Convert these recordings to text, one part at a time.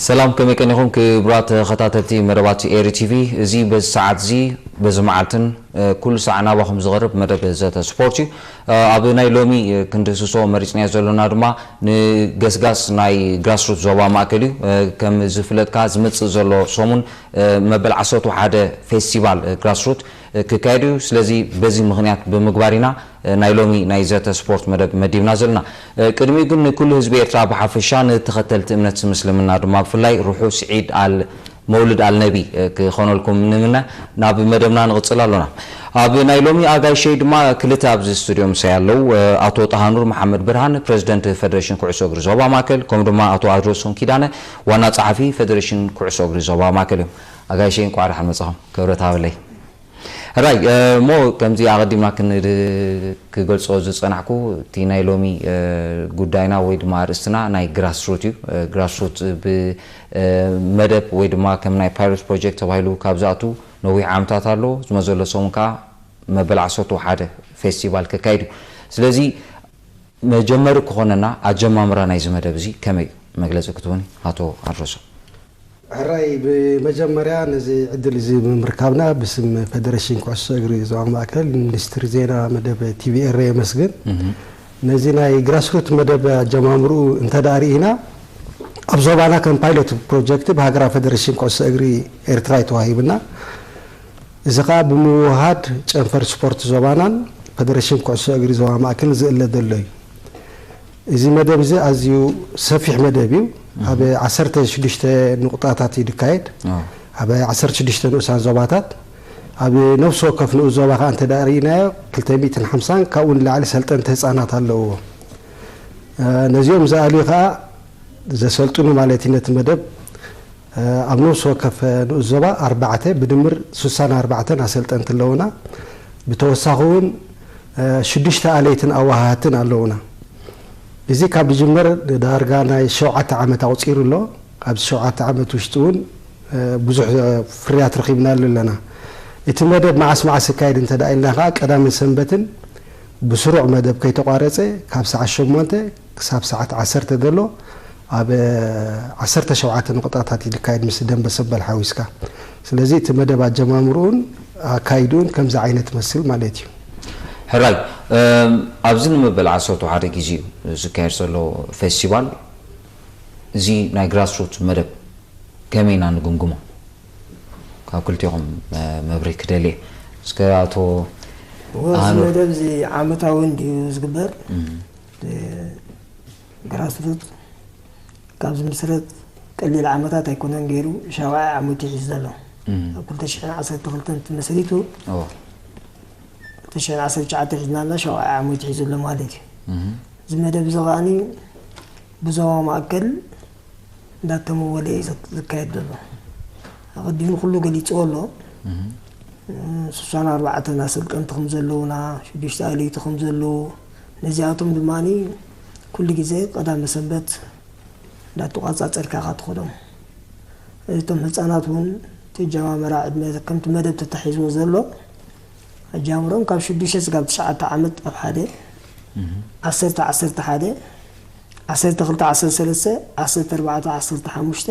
ሰላም፣ ከመይ ቀኒኹም ክቡራት ተኸታተልቲ መደባት ኤሪ ቲቪ? እዚ በዚ ሰዓት እዚ፣ በዚ መዓልትን ኩሉ ሳዕ ናባኹም ዝቐርብ መደብ ዘተ ስፖርት እዩ። ኣብ ናይ ሎሚ ክንድህስሶ መሪፅናዮ ዘለና ድማ ንገስጋስ ናይ ግራስሩት ዞባ ማእከል እዩ። ከም ዝፍለጥካ ዝመፅእ ዘሎ ሰሙን መበል ዓሰርተ ሓደ ፌስቲቫል ግራስሩት ክካየድ እዩ። ስለዚ በዚ ምኽንያት ብምግባር ኢና ናይ ሎሚ ናይ ዘተ ስፖርት መደብ መዲብና ዘለና። ቅድሚኡ ግን ንኩሉ ህዝቢ ኤርትራ ብሓፈሻ፣ ንተኸተልቲ እምነት ምስልምና ድማ ብፍላይ ርሑስ ዒድ ኣል መውልድ ኣልነቢ ክኾነልኩም ንምነ ናብ መደብና ንቕጽል ኣሎና። ኣብ ናይ ሎሚ ኣጋይሸይ ድማ ክልተ ኣብዚ ስቱድዮ ምሳይ ኣለዉ። ኣቶ ጣሃኑር መሓመድ ብርሃን፣ ፕረዚደንት ፈደሬሽን ኩዕሶ እግሪ ዞባ ማእከል፣ ከምኡ ድማ ኣቶ ኣድሮሶን ኪዳነ፣ ዋና ጸሓፊ ፈደሬሽን ኩዕሶ እግሪ ዞባ ማእከል እዮም። ኣጋይሸይ እንቋዕ ደሓን መጻኹም። ክብረት ሃበለይ። ሕራይ እሞ ከምዚ ኣቐዲምና ክን- ክገልጾ ዝጸናሕኩ፣ እቲ ናይ ሎሚ ጉዳይና ወይ ድማ ኣርእስትና ናይ ግራስሩት እዩ። ግራስሩት ብመደብ ወይ ድማ ከም ናይ ፓይለት ፕሮጀክት ተባሂሉ ካብ ዝኣቱ ነዊሕ ዓመታት ኣሎ። ዝመዘሎ ሰሙን ከኣ መበል ዓሰርተ ሓደ ፌስቲቫል ክካየድ እዩ። ስለዚ መጀመሪ ክኾነና ኣጀማምራ ናይዚ መደብ እዚ ከመይ እዩ? መግለጺ ክትህቡኒ ኣቶ ኣድሮሶ። ሕራይ፣ ብመጀመርያ ነዚ ዕድል እዚ ብምርካብና ብስም ፈደረሽን ኩዕሶ እግሪ ዞባ ማእከል፣ ሚኒስትሪ ዜና፣ መደብ ቲቪ ኤረ የመስግን። ነዚ ናይ ግራስሩት መደብ ኣጀማምርኡ እንተ ደኣ ርኢና፣ ኣብ ዞባና ከም ፓይሎት ፕሮጀክት ብሃገራዊ ፈደረሽን ኩዕሶ እግሪ ኤርትራ እዩ ተዋሂብና። እዚ ከኣ ብምውህሃድ ጨንፈር ስፖርት ዞባናን ፈደረሽን ኩዕሶ እግሪ ዞባ ማእከልን ዝእለ ዘሎ እዩ። እዚ መደብ እዚ ኣዝዩ ሰፊሕ መደብ እዩ። ኣብ ዓሰርተ ሽዱሽተ ንቑጣታት እዩ ዝካየድ። ኣብ ዓሰርተ ሽዱሽተ ንኡሳን ዞባታት ኣብ ነፍሲ ወከፍ ንኡስ ዞባ ከኣ እንተ ደኣ ርኢናዮ ክልተ ሚእትን ሓምሳን ካብኡ ንላዕሊ ሰልጠንቲ ህጻናት ኣለውዎ። ነዚኦም ዝኣልዩ ከኣ ዘሰልጥኑ ማለት እዩ ነቲ መደብ ኣብ ነፍሲ ወከፍ ንኡስ ዞባ ኣርባዕተ ብድምር ስሳን ኣርባዕተን ኣሰልጠንቲ ኣለውና። ብተወሳኺ እውን ሽዱሽተ ኣለይትን ኣዋሃሃትን ኣለውና። እዚ ካብ ዝጅመር ዳርጋ ናይ ሸውዓተ ዓመት ኣቑጺሩ ኣሎ። ኣብዚ ሸውዓተ ዓመት ውሽጢ እውን ብዙሕ ፍርያት ረኺብናሉ ኣለና። እቲ መደብ መዓስ መዓስ ይካየድ እንተ ደኣ ኢልና ከኣ ቀዳምን ሰንበትን ብስሩዕ መደብ ከይተቋረጸ ካብ ሰዓት ሸሞንተ ክሳብ ሰዓት ዓሰርተ ዘሎ ኣብ ዓሰርተ ሸውዓተ ንቑጣታት እዩ ዝካየድ ምስ ደንበ ሰበል ሓዊስካ። ስለዚ እቲ መደብ ኣጀማምርኡን ኣካይድኡን ከምዚ ዓይነት መስል ማለት እዩ። ሕራይ ኣብዚ ንመበል ዓሰርተ ሓደ ግዜ እዩ ዝካየድ ዘሎ ፌስቲቫል። እዚ ናይ ግራስሩት መደብ ከመይ ኢና ንግምግሞ? ካብ ክልቲኹም መብርሂ ክደሊ እየ። እስከ ኣቶ እዚ ኣህኑር። መደብ እዚ ዓመታዊ እንድዩ ዝግበር። ግራስሩት ካብ ዝምስረት ቀሊል ዓመታት ኣይኮነን ገይሩ፣ ሻውዓይ ዓመቱ ሒዙ ዘሎ። ኣብ ክልተ ሽሕን ዓሰርተ ክልተን ተመስሪቱ፣ እዎ። ክልተ ሽሕን ዓሰርተ ትሽዓተ ሒዝና ኣለና፣ ሻውዓይ ዓመቱ ሒዙ ኣሎ ማለት እዩ። እዚ መደብ እዚ ከኣኒ ብዞባ ማእከል እንዳተመወለ እዩ ዝካየድ ዘሎ። ኣቐዲሙ ኩሉ ገሊፅዎ ኣሎ። ስሳን ኣርባዕተን ኣሰልጠንቲ ከም ዘለውና፣ ሽዱሽተ ኣለይቲ ከም ዘለዉ፣ ነዚኣቶም ድማ ኩሉ ግዜ ቀዳመ ሰንበት እንዳተቋጻጸርካ ኢኻ ትኸዶም። እቶም ህጻናት እውን እቲ ኣጀማምራ ዕድመ ከምቲ መደብ ተታሒዝዎ ዘሎ ኣጃምሮም ካብ ሽዱሽተ ስጋብ ትሽዓተ ዓመት ኣብ ሓደ፣ ዓሰርተ ዓሰርተ ሓደ፣ ዓሰርተ ክልተ ዓሰርተ ሰለስተ፣ ዓሰርተ ኣርባዕተ ዓሰርተ ሓሙሽተ፣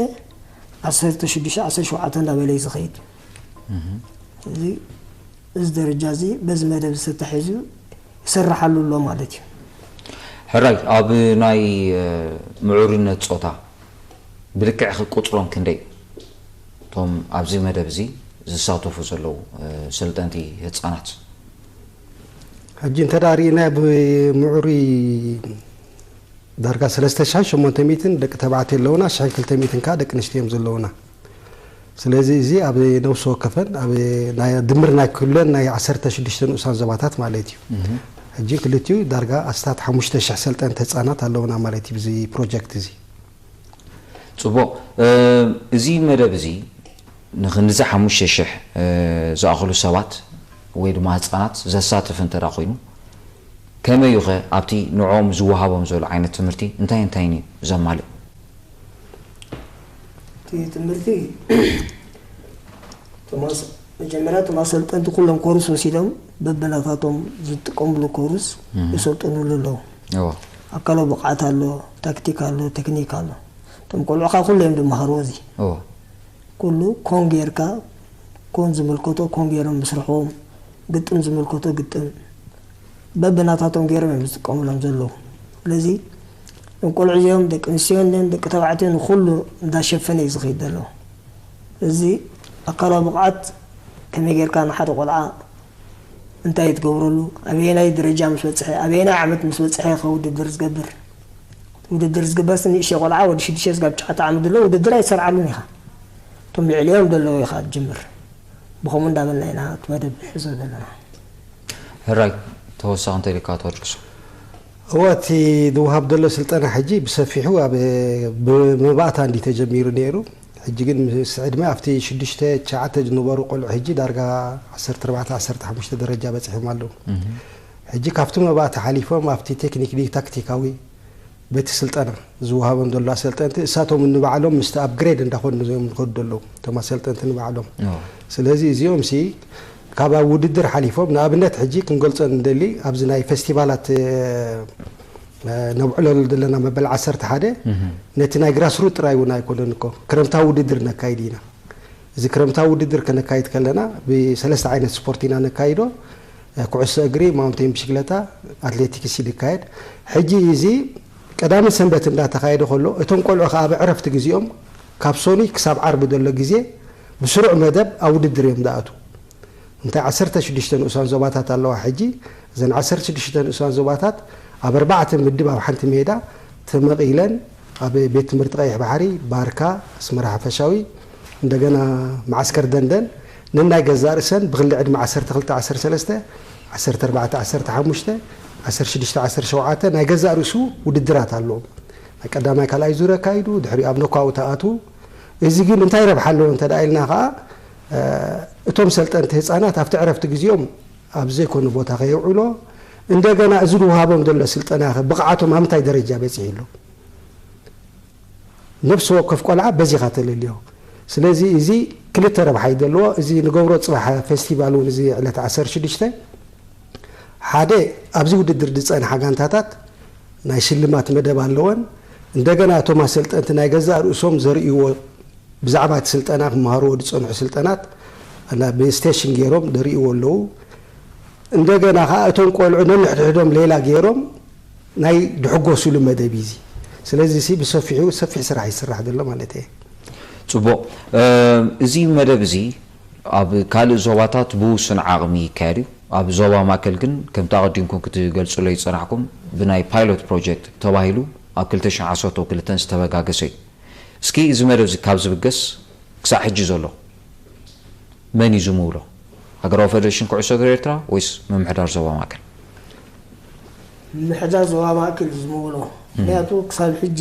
ዓሰርተ ሽዱሽተ ዓሰርተ ሸውዓተ እንዳበለ እዩ ዝኸይድ። እዚ እዚ ደረጃ እዚ በዚ መደብ ዝተታሒዙ ይሰርሓሉ ኣሎ ማለት እዩ። ሕራይ ኣብ ናይ ምዑርነት ጾታ ብልክዕ ቁጽሮም ክንደይ እቶም ኣብዚ መደብ እዚ ዝሳተፉ ዘለዉ ሰልጠንቲ ህጻናት? ሕጂ እንተ ደኣ ርኢና ብምዑሪ ዳርጋ ሰለስተ ሽሕን ሸሞንተ ሚእትን ደቂ ተባዕትዮ ኣለውና፣ ሽሕን ክልተ ሚእትን ከኣ ደቂ ኣንስትዮ እዮም ዘለውና። ስለዚ እዚ ኣብ ነፍሲ ወከፈን ኣብ ናይ ድምር ናይ ኩለን ናይ ዓሰርተ ሽዱሽተ ንኡሳን ዞባታት ማለት እዩ። ሕጂ ክልቲኡ ዳርጋ ኣስታት ሓሙሽተ ሽሕ ሰልጠንቲ ህጻናት ኣለውና ማለት እዩ ብዚ ፕሮጀክት እዚ። ጽቡቕ። እዚ መደብ እዚ ንክንድዚ ሓሙሽተ ሽሕ ዝኣኽሉ ሰባት ወይ ድማ ህጻናት ዘሳትፍ እንተ ደኣ ኮይኑ፣ ከመይ እዩ ኸ ኣብቲ ንዕኦም ዝወሃቦም ዘሎ ዓይነት ትምህርቲ እንታይ እንታይን እዩ ዘማልእ? እቲ ትምህርቲ እቶም ኣስ- መጀመርያ እቶም ኣሰልጠንቲ ኩሎም ኮርስ ወሲዶም በበናታቶም ዝጥቀምሉ ኮርስ ይሰልጥኑሉ ኣለዉ። ኣካላዊ ብቕዓት ኣሎ፣ ታክቲክ ኣሎ፣ ቴክኒክ ኣሎ። እቲ እቶም ቆልዑ ካብ ኩሉ እዮም ዝመሃርዎ። እዚ እዎ። ኩሉ ኮን ጌርካ፣ ኮን ዝምልከቶ ኮን ጌሮም ምስርሖም፣ ግጥም ዝምልከቶ ግጥም፣ በብናታቶም ገይሮም እዮም ዝጥቀሙሎም ዘለዉ። ስለዚ እቶም ቆልዑ እዚኦም ደቂ ኣንስትዮ እንድን ደቂ ተባዕትዮ ንኹሉ እንዳሸፈነ እዩ ዝኸይድ ዘሎ። እዚ ኣካላዊ ብቕዓት ከመይ ጌርካ ንሓደ ቆልዓ እንታይ እዩ ትገብረሉ፣ ኣበየናይ ደረጃ ምስ በፅሐ፣ ኣበየናይ ዓመት ምስ በፅሐ ኢኻ ውድድር ዝገብር። ውድድር ዝግበርሲ ንእሽተይ ቆልዓ ወዲ ሽዱሽተ ስጋብ ትሽዓተ ዓመት ዘሎ ውድድር ኣይሰርዓሉን ኢኻ። እቶም ልዕሊኦም ዘለዉ ኢኻ ትጅምር። ብኸምኡ እንዳበልና ኢና እቲ መደብ ንሕዞ ዘለና። ሕራይ፣ ተወሳኺ እንተልካ ተወድቅሶ። እወ፣ እቲ ዝወሃብ ዘሎ ስልጠና ሕጂ ብሰፊሑ ኣብ ብመባእታ እንዲ ተጀሚሩ ነይሩ። ሕጂ ግን ምስ ዕድመ ኣብቲ ሽዱሽተ ትሽዓተ ዝነበሩ ቆልዑ ሕጂ ዳርጋ ዓሰርተ ኣርባዕተ ዓሰርተ ሓሙሽተ ደረጃ በፂሖም ኣለዉ። ሕጂ ካብቲ መባእታ ሓሊፎም ኣብቲ ቴክኒክ ድዩ ታክቲካዊ በቲ ስልጠና ዝወሃቦም ዘሎ ኣሰልጠንቲ እሳቶም ንባዕሎም ምስቲ ኣፕግሬድ እንዳኾኑ እዮም ዝኸዱ ዘለዉ እቶም ኣሰልጠንቲ ንባዕሎም። ስለዚ እዚኦም ሲ ካብ ኣብ ውድድር ሓሊፎም ንኣብነት ሕጂ ክንገልፆ ንደሊ ኣብዚ ናይ ፌስቲቫላት ነብዕለሉ ዘለና መበል ዓሰርተ ሓደ ነቲ ናይ ግራስሩት ጥራይ እውን ኣይኮነን እኮ ክረምታዊ ውድድር ነካይድ ኢና። እዚ ክረምታዊ ውድድር ከነካይድ ከለና ብሰለስተ ዓይነት ስፖርት ኢና ነካይዶ። ኩዕሶ እግሪ፣ ማውንቴን ብሽክለታ፣ ኣትሌቲክስ እዩ ዝካየድ። ሕጂ እዚ ቀዳምን ሰንበት እንዳተኻየደ ከሎ እቶም ቆልዑ ከዓ ኣብ ዕረፍቲ ግዜኦም ካብ ሶኒ ክሳብ ዓርቢ ዘሎ ግዜ ብስሩዕ መደብ ኣብ ውድድር እዮም ዝኣትዉ። እንታይ ዓሰርተ ሽዱሽተ ንኡሳን ዞባታት ኣለዋ። ሕጂ እዘን ዓሰርተ ሽዱሽተ ንኡሳን ዞባታት ኣብ ኣርባዕተ ምድብ ኣብ ሓንቲ ሜዳ ተመቒለን ኣብ ቤት ትምህርቲ ቀይሕ ባሕሪ፣ ባርካ፣ ኣስመራ ሓፈሻዊ፣ እንደገና መዓስከር ደንደን ነናይ ገዛእ ርእሰን ብክሊ ዕድመ ዓሰርተ ክልተ፣ ዓሰርተ ሰለስተ፣ ዓሰርተ ኣርባዕተ፣ ዓሰርተ ሓሙሽተ፣ ዓሰርተ ሽዱሽተ፣ ዓሰርተ ሸውዓተ ናይ ገዛእ ርእሱ ውድድራት ኣለዎም። ናይ ቀዳማይ ካልኣይ ዙር ኣካይዱ ድሕሪኡ ኣብ ነኳውታ ኣትዉ። እዚ ግን እንታይ ረብሓ ኣለዎ እንተ ደኣ ኢልና ከኣ እቶም ሰልጠንቲ ህፃናት ኣብቲ ዕረፍቲ ግዜኦም ኣብ ዘይኮነ ቦታ ከየውዕሎ እንደገና እዚ ዝወሃቦም ዘሎ ስልጠና ከ ብቕዓቶም ኣብ ምንታይ ደረጃ በፂሑ ኣሎ? ነፍሲ ወከፍ ቆልዓ በዚኻ ተለልዮ። ስለዚ እዚ ክልተ ረብሓ እዩ ዘለዎ። እዚ ንገብሮ ፅባሕ ፌስቲቫል እውን እዚ ዕለት ዓሰርተ ሽዱሽተ ሓደ ኣብዚ ውድድር ዝፀንሓ ጋንታታት ናይ ሽልማት መደብ ኣለወን። እንደገና እቶም ኣሰልጠንቲ ናይ ገዛእ ርእሶም ዘርእይዎ ብዛዕባ እቲ ስልጠና ክመሃርዎ ዝፀንሑ ስልጠናት ብስቴሽን ገይሮም ዘርእይዎ ኣለዉ። እንደገና ከዓ እቶም ቆልዑ ነንሕድሕዶም ሌላ ገይሮም ናይ ድሕጎስሉ መደብ እዩ እዚ። ስለዚ ሲ ብሰፊሑ ሰፊሕ ስራሕ ይስራሕ ዘሎ ማለት እየ። ፅቡቕ። እዚ መደብ እዚ ኣብ ካልእ ዞባታት ብውሱን ዓቕሚ ይካየድ እዩ። ኣብ ዞባ ማእከል ግን ከምቲ ኣቐዲምኩም ክትገልፅሎ ይፀናሕኩም ብናይ ፓይሎት ፕሮጀክት ተባሂሉ ኣብ ክልተ ሽሕን ዓሰርተ ክልተን ዝተበጋገሰ እዩ። እስኪ እዚ መደብ እዚ ካብ ዝብገስ ክሳዕ ሕጂ ዘሎ መን እዩ ዝምውሎ? ሃገራዊ ፌደሬሽን ኩዕሶ እግሪ ኤርትራ ወይስ ምምሕዳር ዞባ ማእከል? ምምሕዳር ዞባ ማእከል እዩ ዝምውሎ። ምክንያቱ ክሳብ ሕጂ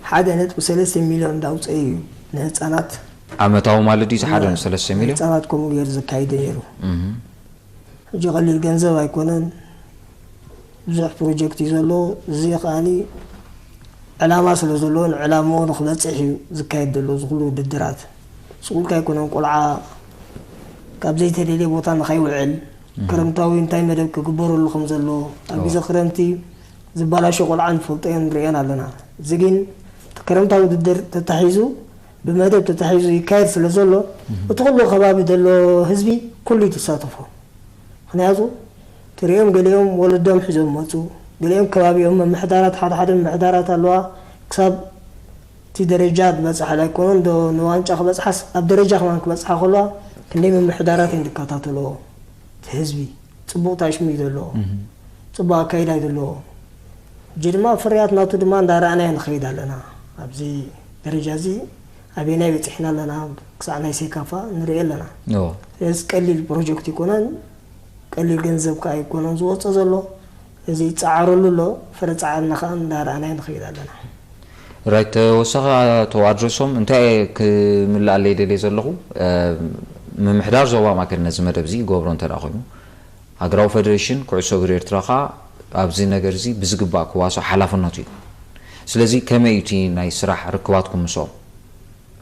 ሓደ ነጥቢ ሰለስተ ሚልዮን እንዳውፀአ እዩ ንህፃናት። ዓመታዊ ማለት ድዩ? ሓደ ነጥቢ ሰለስተ ሚልዮን? ህፃናት ከምኡ ገይሩ ዘካይደ ነይሩ። ሕጂ ቀሊል ገንዘብ ኣይኮነን። ብዙሕ ፕሮጀክት እዩ ዘሎ። እዚ ከኣኒ ዕላማ ስለ ዘለዎ ንዕላምኡ ንክበፅሕ እዩ ዝካየድ ዘሎ እዚ ኩሉ ውድድራት። ስቕ ኢልካ ኣይኮነን ቆልዓ ካብ ዘይተደልየ ቦታ ንኸይውዕል ክረምታዊ እንታይ መደብ ክግበረሉ ከም ዘሎ ኣብ ግዜ ክረምቲ ዝበላሾ ቆልዓ ንፈልጦ እዮም ንርእዮን ኣለና። እዚ ግን እቲ ክረምታዊ ውድድር ተታሒዙ ብመደብ ተታሒዙ ይካየድ ስለ ዘሎ እቲ ኩሉ ከባቢ ዘሎ ህዝቢ ኩሉ እዩ ተሳተፎ። ምክንያቱ ትሪኦም ገሊኦም ወለዶም ሒዞም መፁ፣ ገሊኦም ከባቢኦም ምምሕዳራት ሓደ ሓደ ምምሕዳራት ኣለዋ ክሳብ እቲ ደረጃ ዝበፅሓ ኣይኮነን ዶ ንዋንጫ ክበፅሓስ ኣብ ደረጃ ከማን ክበፅሓ ከለዋ ክንደይ ምምሕዳራት እዮም ዝከታተልዎ። እቲ ህዝቢ ፅቡቕ ታሽሙ እዩ ዘለዎ፣ ፅቡቕ ኣካይዳ እዩ ዘለዎ። ሕጂ ድማ ፍርያት ናቱ ድማ እንዳረኣናዮ ንኸይድ ኣለና። ኣብዚ ደረጃ እዚ ኣበየናይ በፂሕና ኣለና ክሳዕ ናይ ሴካፋ ንርኢ ኣለና። ስለዚ ቀሊል ፕሮጀክት ይኮነን፣ ቀሊል ገንዘብ ከዓ ይኮነን ዝወፀ ዘሎ። እዚ ይፀዓረሉ ኣሎ፣ ፍረ ፃዕርና ከዓ እንዳረኣናዮ ንኸይድ ኣለና። ራይት፣ ተወሳኺ ኣቶ ኣድረሶም እንታይ እየ ክምልኣለይ ደልየ ዘለኹ፣ ምምሕዳር ዞባ ማእከል ነዚ መደብ እዚ ይገብሮ እንተ ደኣ ኮይኑ ሃገራዊ ፌደሬሽን ኩዕሶ እግሪ ኤርትራ ከዓ ኣብዚ ነገር እዚ ብዝግባእ ክዋሶ ሓላፍነቱ እዩ። ስለዚ ከመይ እዩ እቲ ናይ ስራሕ ርክባትኩም ምስኦም?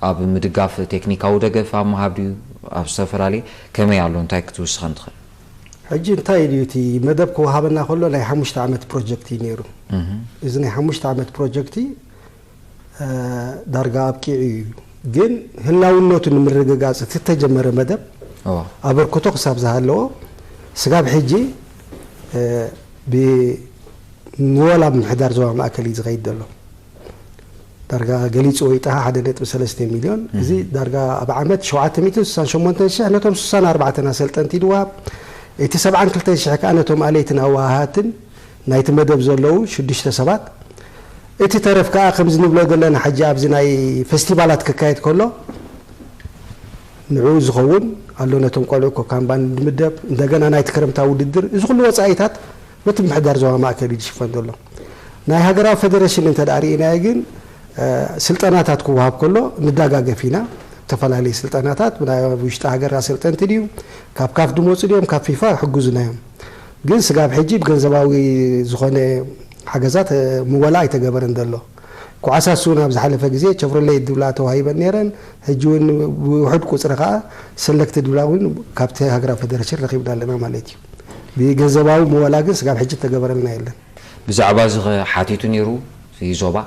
ኣብ ምድጋፍ ቴክኒካዊ ደገፍ ኣብ ምሃብ ድዩ ኣብ ዝተፈላለየ ከመይ ኣሎ እንታይ ክትውስኸን ትኽእል? ሕጂ እንታይ ድዩ እቲ መደብ ክወሃበና ከሎ ናይ ሓሙሽተ ዓመት ፕሮጀክት እዩ ነይሩ። እዚ ናይ ሓሙሽተ ዓመት ፕሮጀክት ዳርጋ ኣብቂዑ እዩ። ግን ህላውነቱ ንምርግጋፅ እቲ ተጀመረ መደብ ኣበርክቶ ክሳብ ዝሃለዎ ስጋብ ሕጂ ብወላ ምምሕዳር ዞባ ማእከል እዩ ዝኸይድ ዘሎ። ዳርጋ ገሊፁ ወይ ጥሃ ሓደ ነጥቢ ሰለስተ ሚልዮን፣ እዚ ዳርጋ ኣብ ዓመት ሸውዓተ ሚእትን ስሳን ሸሞንተን ሽሕ ነቶም ስሳን ኣርባዕተን ኣሰልጠንቲ ይድወሃብ። እቲ ሰብዓን ክልተን ሽሕ ከዓ ነቶም ኣለይትን ኣወሃሃትን ናይቲ መደብ ዘለዉ ሽዱሽተ ሰባት። እቲ ተረፍ ከዓ ከምዚ ንብሎ ዘለና ሕጂ ኣብዚ ናይ ፌስቲቫላት ክካየድ ከሎ ንዕኡ ዝኸውን ኣሎ፣ ነቶም ቆልዑ ኮካን ባንድ ንምደብ፣ እንደገና ናይቲ ክረምታዊ ውድድር፣ እዚ ኩሉ ወፃኢታት በቲ ምምሕዳር ዞባ ማእከል እዩ ዝሽፈን ዘሎ። ናይ ሃገራዊ ፌደሬሽን እንተ ደኣ ርኢናዮ ግን ስልጠናታት ክወሃብ ከሎ ንዳጋገፍ ኢና። ዝተፈላለዩ ስልጠናታት ናይ ውሽጢ ሃገር ኣሰልጠንቲ ድዩ፣ ካብ ካፍ ድመፁ ድዮም፣ ካብ ፊፋ ይሕግዙና እዮም። ግን ስጋብ ሕጂ ብገንዘባዊ ዝኾነ ሓገዛት ምወላ ኣይተገበረን ዘሎ። ኩዓሳሱ እውን ኣብ ዝሓለፈ ግዜ ቸቭሮሌት ድብላ ተዋሂበን ነይረን። ሕጂ እውን ብውሑድ ቁፅሪ ከዓ ሰለክት ድብላ እውን ካብቲ ሃገራዊ ፌደሬሽን ረኺብና ኣለና ማለት እዩ። ብገንዘባዊ ምወላ ግን ስጋብ ሕጂ ተገበረልና የለን። ብዛዕባ እዚ ኸ ሓቲቱ ነይሩ እቲ ዞባ?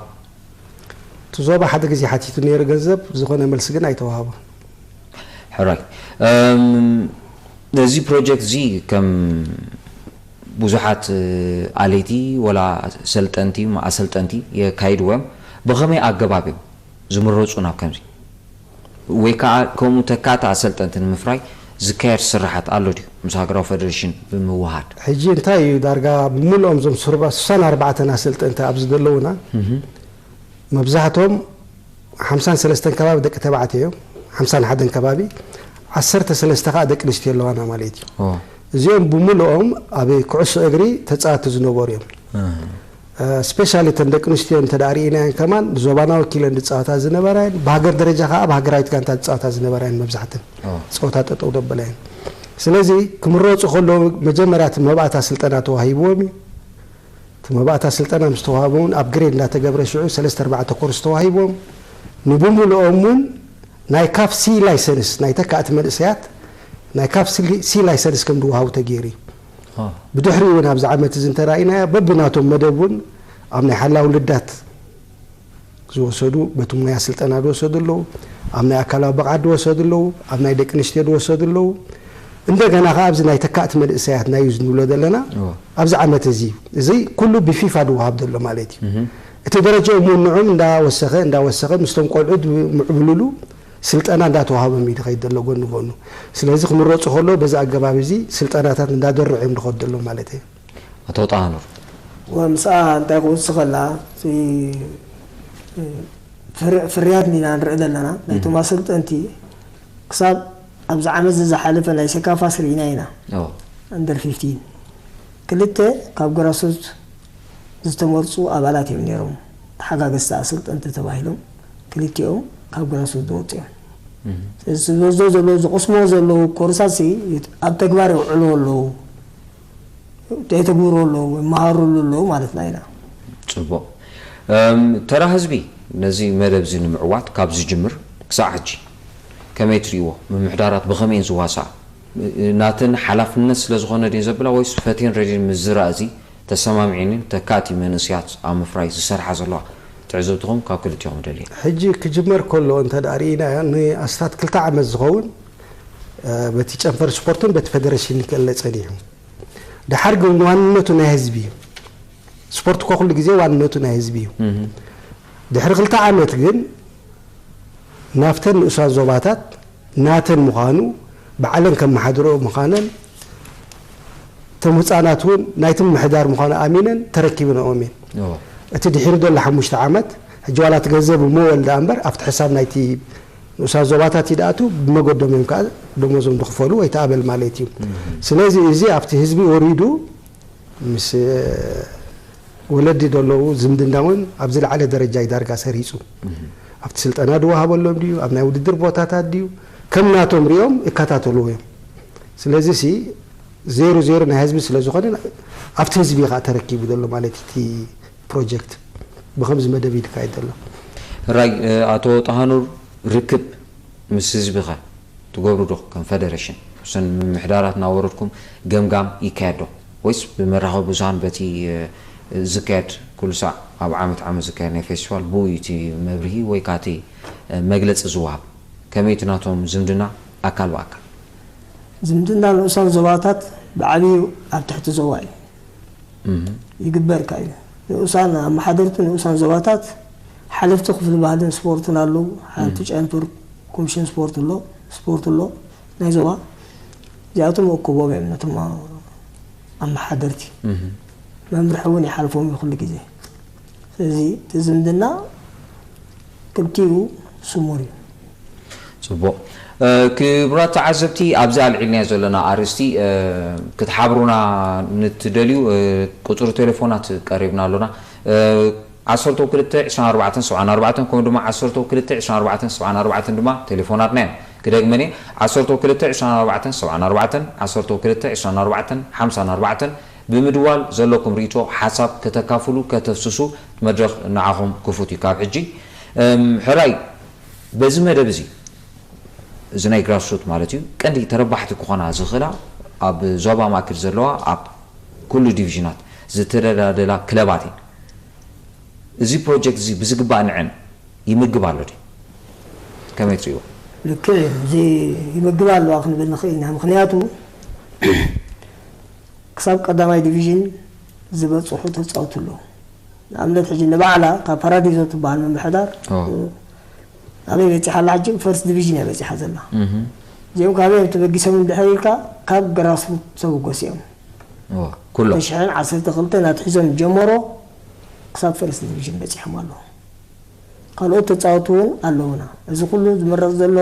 እቲ ዞባ ሓደ ግዜ ሓቲቱ ነይሩ ገንዘብ፣ ዝኾነ መልሲ ግን ኣይተዋሃቦን። ሕራይ። ነዚ ፕሮጀክት እዚ ከም ብዙሓት ኣለይቲ ወላ ሰልጠንቲ ኣሰልጠንቲ የካይድዎ እዮም። ብኸመይ ኣገባብ እዮም ዝምረፁ ናብ ከምዚ? ወይ ከዓ ከምኡ ተካእቲ ኣሰልጠንቲ ንምፍራይ ዝካየድ ስራሓት ኣሎ ድዩ ምስ ሃገራዊ ፌደሬሽን ብምውሃድ? ሕጂ እንታይ እዩ ዳርጋ ብምልኦም እዞም ስሳን ኣርባዕተን ኣሰልጠንቲ ኣብዚ ዘለውና መብዛሕቶም ሓምሳን ሰለስተን ከባቢ ደቂ ተባዕትዮ እዮም፣ ሓምሳን ሓደን ከባቢ፣ ዓሰርተ ሰለስተ ከዓ ደቂ ኣንስትዮ ኣለዋና ማለት እዩ። እዚኦም ብምልኦም ኣብ ኩዕሶ እግሪ ተፃወቲ ዝነበሩ እዮም። ስፔሻሊ እተን ደቂ ኣንስትዮ እንተ ደኣ ርኢናየን ከማን ዞባና ወኪለን ዝፃወታ ዝነበራ እየን። ብሃገር ደረጃ ከዓ ኣብ ሃገራዊት ጋንታ ዝፃወታ ዝነበራ እየን መብዛሕተን። ፀወታ ጠጠው ደበላ እየን። ስለዚ ክምረፁ ከለዉ መጀመርያ እቲ መባእታ ስልጠና ተዋሂብዎም እዩ። እቲ መባእታ ስልጠና ምስ ተዋህቦ እውን ኣፕግሬድ እንዳተገብረ ሽዑ ሰለስተ ኣርባዕተ ኮርስ ተዋሂቦም ንብምልኦም እውን ናይ ካፍ ሲ ላይሰንስ ናይ ተካእቲ መንእሰያት ናይ ካፍ ሲ ላይሰንስ ከም ዝወሃቡ ተገይሩ እዩ። ብድሕሪኡ እውን ኣብዚ ዓመት እዚ እንተራኢናዮ በብናቶም መደብ እውን ኣብ ናይ ሓላው ልዳት ዝወሰዱ በቲ ሞያ ስልጠና ዝወሰዱ ኣለዉ፣ ኣብ ናይ ኣካላዊ ብቕዓት ዝወሰዱ ኣለዉ፣ ኣብ ናይ ደቂ ኣንስትዮ ዝወሰዱ ኣለዉ። እንደገና ከዓ ኣብዚ ናይ ተካእቲ መንእሰያት ናይ ዩዝ ንብሎ ዘለና ኣብዚ ዓመት እዚ እዩ። እዚ ኩሉ ብፊፋ ዝወሃብ ዘሎ ማለት እዩ። እቲ ደረጃኦም እውን ንዕኦም እንዳወሰኸ እንዳወሰኸ ምስቶም ቆልዑ ዝምዕብልሉ ስልጠና እንዳተዋሃቦም እዩ ዝኸይድ ዘሎ ጎኒ ጎኑ። ስለዚ ክምረፁ ከለዉ በዚ ኣገባብ እዚ ስልጠናታት እንዳደርዑ እዮም ዝኸዱ ዘለዉ ማለት እዩ። ኣቶ ጣሃኑር ወምስኣ እንታይ ክውስኸላ ፍርያት ኢና ንርኢ ዘለና ናይቶም ኣሰልጠንቲ ክሳብ ኣብዚ ዓመት እዚ ዝሓለፈ ናይ ሴካፋስ ርኢና ኢና። ኣዎ። ኣንደር ፊፍቲን ክልተ ካብ ግራስሩት ዝተመርፁ ኣባላት እዮም ነይሮም። ተሓጋገዝቲ ኣሰልጠንቲ ተባሂሎም ክልቲኦም ካብ ግራስሩት ዝወፁ እዮም። ስለዚ ዝወስዶ ዘለዉ ዝቕስሞ ዘለዉ ኮርሳት ሲ ኣብ ተግባር የውዕልዎ ኣለዉ። የተግብሩ ኣለዉ ይመሃሩሉ ኣለዉ ማለትና ኢና። ፅቡቕ። ተራ ህዝቢ ነዚ መደብ እዚ ንምዕዋት ካብ ዝጅምር ክሳዕ ሕጂ ከመይ ትሪእዎ? ምምሕዳራት ብኸመይ እየን ዝዋስኣ? ናተን ሓላፍነት ስለ ዝኾነ ድየን ዘብላ ወይስ ፈትየን ረድየን ምስ ዝረኣ እዚ ተሰማሚዐንን ተካእቲ መንእሰያት ኣብ ምፍራይ ዝሰርሓ ዘለዋ ትዕዝብትኹም ካብ ክልቲኹም ደልየ። ሕጂ ክጅመር ከሎ እንተ ደኣ ርኢናዮ ንኣስታት ክልተ ዓመት ዝኸውን በቲ ጨንፈር ስፖርትን በቲ ፌደሬሽን ይከለ ጸኒሑ። ደሓር ግን ዋንነቱ ናይ ህዝቢ እዩ። ስፖርት እኮ ኩሉ ግዜ ዋንነቱ ናይ ህዝቢ እዩ። ድሕሪ ክልተ ዓመት ግን ናብተን ንኡሳን ዞባታት ናተን ምዃኑ ባዕለን ከመሓድርኦ ምዃነን እቶም ህፃናት እውን ናይቲ ምምሕዳር ምዃኑ ኣሚነን ተረኪብንኦም እየን። እቲ ድሒሩ ዘሎ ሓሙሽተ ዓመት ሕጂ ዋላ እቲ ገንዘብ እሞ ወልዳ እምበር ኣብቲ ሕሳብ ናይቲ ንኡሳን ዞባታት ይድኣቱ ብመገዶም እዮም ከዓ ደሞዞም ዝኽፈሉ ወይ ተኣበል ማለት እዩ። ስለዚ እዚ ኣብቲ ህዝቢ ወሪዱ ምስ ወለዲ ዘለዉ ዝምድና እውን ኣብ ዝለዓለ ደረጃ እዩ ዳርጋ ሰሪፁ። ኣብቲ ስልጠና ድወሃበሎም ድዩ፣ ኣብ ናይ ውድድር ቦታታት ድዩ፣ ከም ናቶም ሪኦም ይከታተልዎ እዮም። ስለዚ ሲ ዜሩ ዜሩ ናይ ህዝቢ ስለ ዝኾነ ኣብቲ ህዝቢ እዩ ከዓ ተረኪቡ ዘሎ ማለት እቲ ፕሮጀክት ብኸምዚ መደብ እዩ ዝካየድ ዘሎ። ራይ ኣቶ ጣሃኑር ርክብ ምስ ህዝቢ ኸ ትገብሩ ዶ ከም ፈደረሽን? እሰን ምምሕዳራት እናወረድኩም ገምጋም ይካየድ ዶ ወይስ ብመራኸቢ ብዙሃን በቲ ዝካየድ ኩሉ ሳዕ ኣብ ዓመት ዓመት ዝካየድ ናይ ፌስቲቫል ብኡ እዩ እቲ መብርሂ ወይ ከዓ እቲ መግለፂ ዝወሃብ። ከመይ እቲ ናቶም ዝምድና ኣካል ብኣካል? ዝምድና ንኡሳን ዞባታት ብዓብዩ ኣብ ትሕቲ ዞባ እዩ ይግበር። ካዩ ንኡሳን ኣመሓደርቲ ንኡሳን ዞባታት ሓለፍቲ ክፍሊ ባህልን ስፖርትን ኣለዉ፣ ሓለፍቲ ጨንፍር ኮሚሽን ስፖርት ኣሎ፣ ስፖርት ኣሎ ናይ ዞባ። እዚኣቶም እኩቦም እዮም ነቶም ኣመሓደርቲ። መምርሒ እውን ይሓልፎም እዩ ኩሉ ግዜ። ስለዚ እቲ ዝምድና ክልቲኡ ስሙር እዩ። ፅቡቕ። ክቡራት ተዓዘብቲ፣ ኣብዚ ኣልዒልናዮ ዘለና ኣርእስቲ ክትሓብሩና ንትደልዩ ቁፅሪ ቴሌፎናት ቀሪብና ኣሎና። ዓሰርተ ክልተ ዕስራን ኣርባዕተን ሰብዓን ኣርባዕተን ከምኡ ድማ ዓሰርተ ክልተ ዕስራን ኣርባዕተን ሰብዓን ኣርባዕተን ድማ ቴሌፎናትና እዮም። ክደግመን እየ፣ ዓሰርተ ክልተ ዕስራን ኣርባዕተን ሰብዓን ኣርባዕተን ዓሰርተ ክልተ ዕስራን ኣርባዕተን ሓምሳን ኣርባዕተን ብምድዋል ዘለኩም ርእይቶ ሓሳብ ከተካፍሉ ከተፍስሱ መድረኽ ንዓኹም ክፉት እዩ ካብ ሕጂ። ሕራይ በዚ መደብ እዚ እዚ ናይ ግራስሩት ማለት እዩ ቀንዲ ተረባሕቲ ክኾና ዝኽእላ ኣብ ዞባ ማእከል ዘለዋ ኣብ ኩሉ ዲቪዥናት ዝተደላደላ ክለባት እየን። እዚ ፕሮጀክት እዚ ብዝግባእ ንዐን ይምግብ ኣሎ ድዩ? ከመይ ትሪእዎ? ልክዕ እዩ። እዚ ይምግብ ኣለዋ ክንብል ንኽእል ኢና። ምኽንያቱ ክሳብ ቀዳማይ ዲቪዥን ዝበፅሑ ተፃወቱ ኣለዉ። ንኣብነት ሕጂ ንባዕላ ካብ ፓራዲዞ ትበሃል ምምሕዳር ኣበይ በፂሓ ኣላ? ሕጂ ፈርስት ዲቪዥን እያ በፂሓ ዘላ። እዚኦም ካበይ እዮም ተበጊሶም እንድሕር ኢልካ ካብ ግራስሩት ተበገሱ እዮም። ኩሎም ተሽሕን ዓሰርተ ክልተን ኣትሒዞም ጀመሮ ክሳብ ፈርስት ዲቪዥን በፂሖም ኣለዉ። ካልኦት ተፃወቲ እውን ኣለዉና። እዚ ኩሉ ዝምረፅ ዘሎ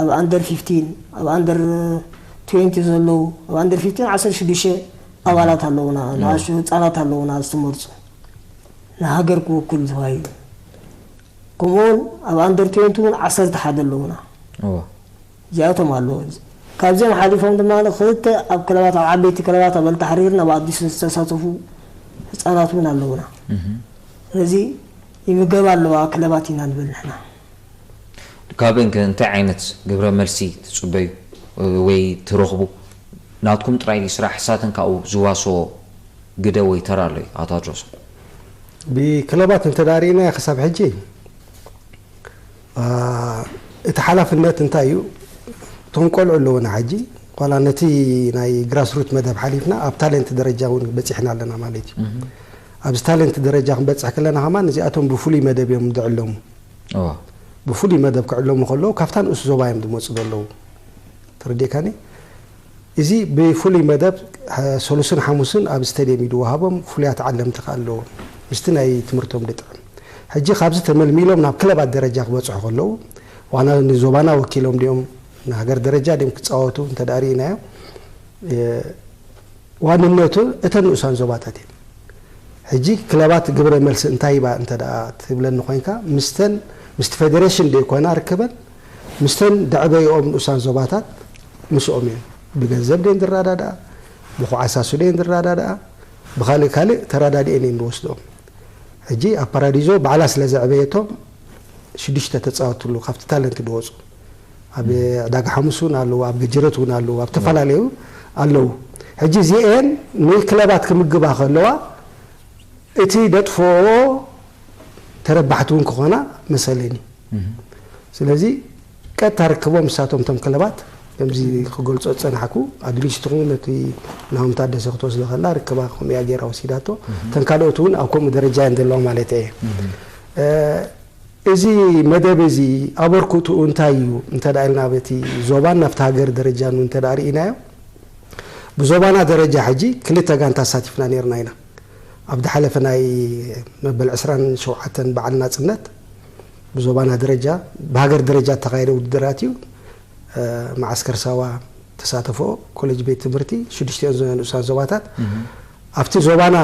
ኣብ ኣንደር ፊፍቲን ኣብ ኣንደር ትዌንቲ ዘለዉ ኣብ ኣንደር ፊፍቲን ዓሰርተ ሽዱሽተ ኣባላት ኣለዉና፣ ንኣሽቱ ህፃናት ኣለዉና ዝተመርፁ ንሃገር ክውክሉ ተባሂሉ። ከምኡውን ኣብ ኣንደር ትዌንቲ እውን ዓሰርተ ሓደ ኣለዉና። እዚኣቶም ኣለዉ። ካብዚኦም ሓሊፎም ድማ ክልተ ኣብ ክለባት ኣብ ዓበይቲ ክለባት ኣብ ኣልታሕሪርን ኣብ ኣዲስን ዝተሳተፉ ህፃናት እውን ኣለዉና። ስለዚ ይምገባ ኣለዋ ክለባት ኢና ንብል ንሕና። ካብእን ከ እንታይ ዓይነት ግብረ መልሲ ትፅበዩ ወይ ትረኽቡ? ናትኩም ጥራይ ድዩ ስራሕ ሳተን ካብኡ ዝዋስኦ ግደ ወይ ተራ ኣሎ እዩ ኣቶ ኣድሮስ? ብክለባት እንተ ርኢናዮ ክሳብ ሕጂ እቲ ሓላፍነት እንታይ እዩ? እቶም ቆልዑ ኣለውና ሕጂ ዋላ ነቲ ናይ ግራስሩት መደብ ሓሊፍና ኣብ ታለንት ደረጃ እውን በፂሕና ኣለና ማለት እዩ። ኣብዚ ታለንት ደረጃ ክንበፅሕ ከለና ከማን እዚኣቶም ብፍሉይ መደብ እዮም ዝዕለሙ። ብፍሉይ መደብ ክዕለሙ ከለዉ ካብታ ንኡስ ዞባ እዮም ዝመፁ ዘለዉ። ተረዲእካኒ? እዚ ብፍሉይ መደብ ሰሉስን ሓሙስን ኣብ ስቴድየም እዩ ዝወሃቦም። ፍሉያት ዓለምቲ ከ ኣለዎም ምስቲ ናይ ትምህርቶም ዝጥዕም። ሕጂ ካብዚ ተመልሚሎም ናብ ክለባት ደረጃ ክበፅሑ ከለዉ ዋና ንዞባና ወኪሎም ድዮም ንሃገር ደረጃ ድዮም ክፃወቱ እንተ ርኢናዮ ዋንነቱ እተን ንኡሳን ዞባታት እየን። ሕጂ ክለባት ግብረ መልሲ እንታይ ይባ እንተ ደኣ ትብለኒ ኮይንካ ምስተን ምስቲ ፌደሬሽን ደይኮና ርክበን ምስተን ደዕበይኦም ንኡሳን ዞባታት ምስኦም እየን። ብገንዘብ ደየን ዝረዳድኣ፣ ብኩዓሳሱ ደየን ዝረዳድኣ፣ ብካልእ ካልእ ተረዳዲኤን እየን ዝወስድኦም። ሕጂ ኣብ ፓራዲዞ ባዕላ ስለ ዘዕበየቶም ሽዱሽተ ተፃወትሉ ካብቲ ታለንት ዝወፁ ኣብ ዕዳጋ ሓሙስ እውን ኣለዉ፣ ኣብ ገጀረት እውን ኣለዉ፣ ኣብ ዝተፈላለዩ ኣለዉ። ሕጂ እዚኤን ንክለባት ክምግባ ከለዋ እቲ ደጥፍኦ ተረባሕቲ እውን ክኾና መሰለን እዩ። ስለዚ ቀጥታ ርክቦም ንሳቶም እቶም ክለባት ከምዚ ክገልፆ ዝፀናሕኩ ኣድሊስት ትኹን ነቲ ናሆም ታደሰ ክትወስዶ ከላ ርክባ ከምኡ እያ ገይራ ወሲዳቶ። እተን ካልኦት እውን ኣብ ከምኡ ደረጃ እየን ዘለዋ ማለት እየ። እዚ መደብ እዚ ኣበርክትኡ እንታይ እዩ እንተ ደኣ ኢልና በቲ ዞባን ናብቲ ሃገር ደረጃን እውን እንተ ደኣ ርኢናዮ ብዞባና ደረጃ ሕጂ ክልተ ጋንታ ኣሳቲፍና ነይርና ኢና። ኣብ ዝሓለፈ ናይ መበል ዕስራን ሸውዓተን በዓል ናፅነት ብዞባና ደረጃ ብሃገር ደረጃ እተኻየደ ውድድራት እዩ። መዓስከር ሳዋ ተሳተፎ ኮሌጅ ቤት ትምህርቲ ሽዱሽቲኦን ንኡሳን ዞባታት ኣብቲ ዞባና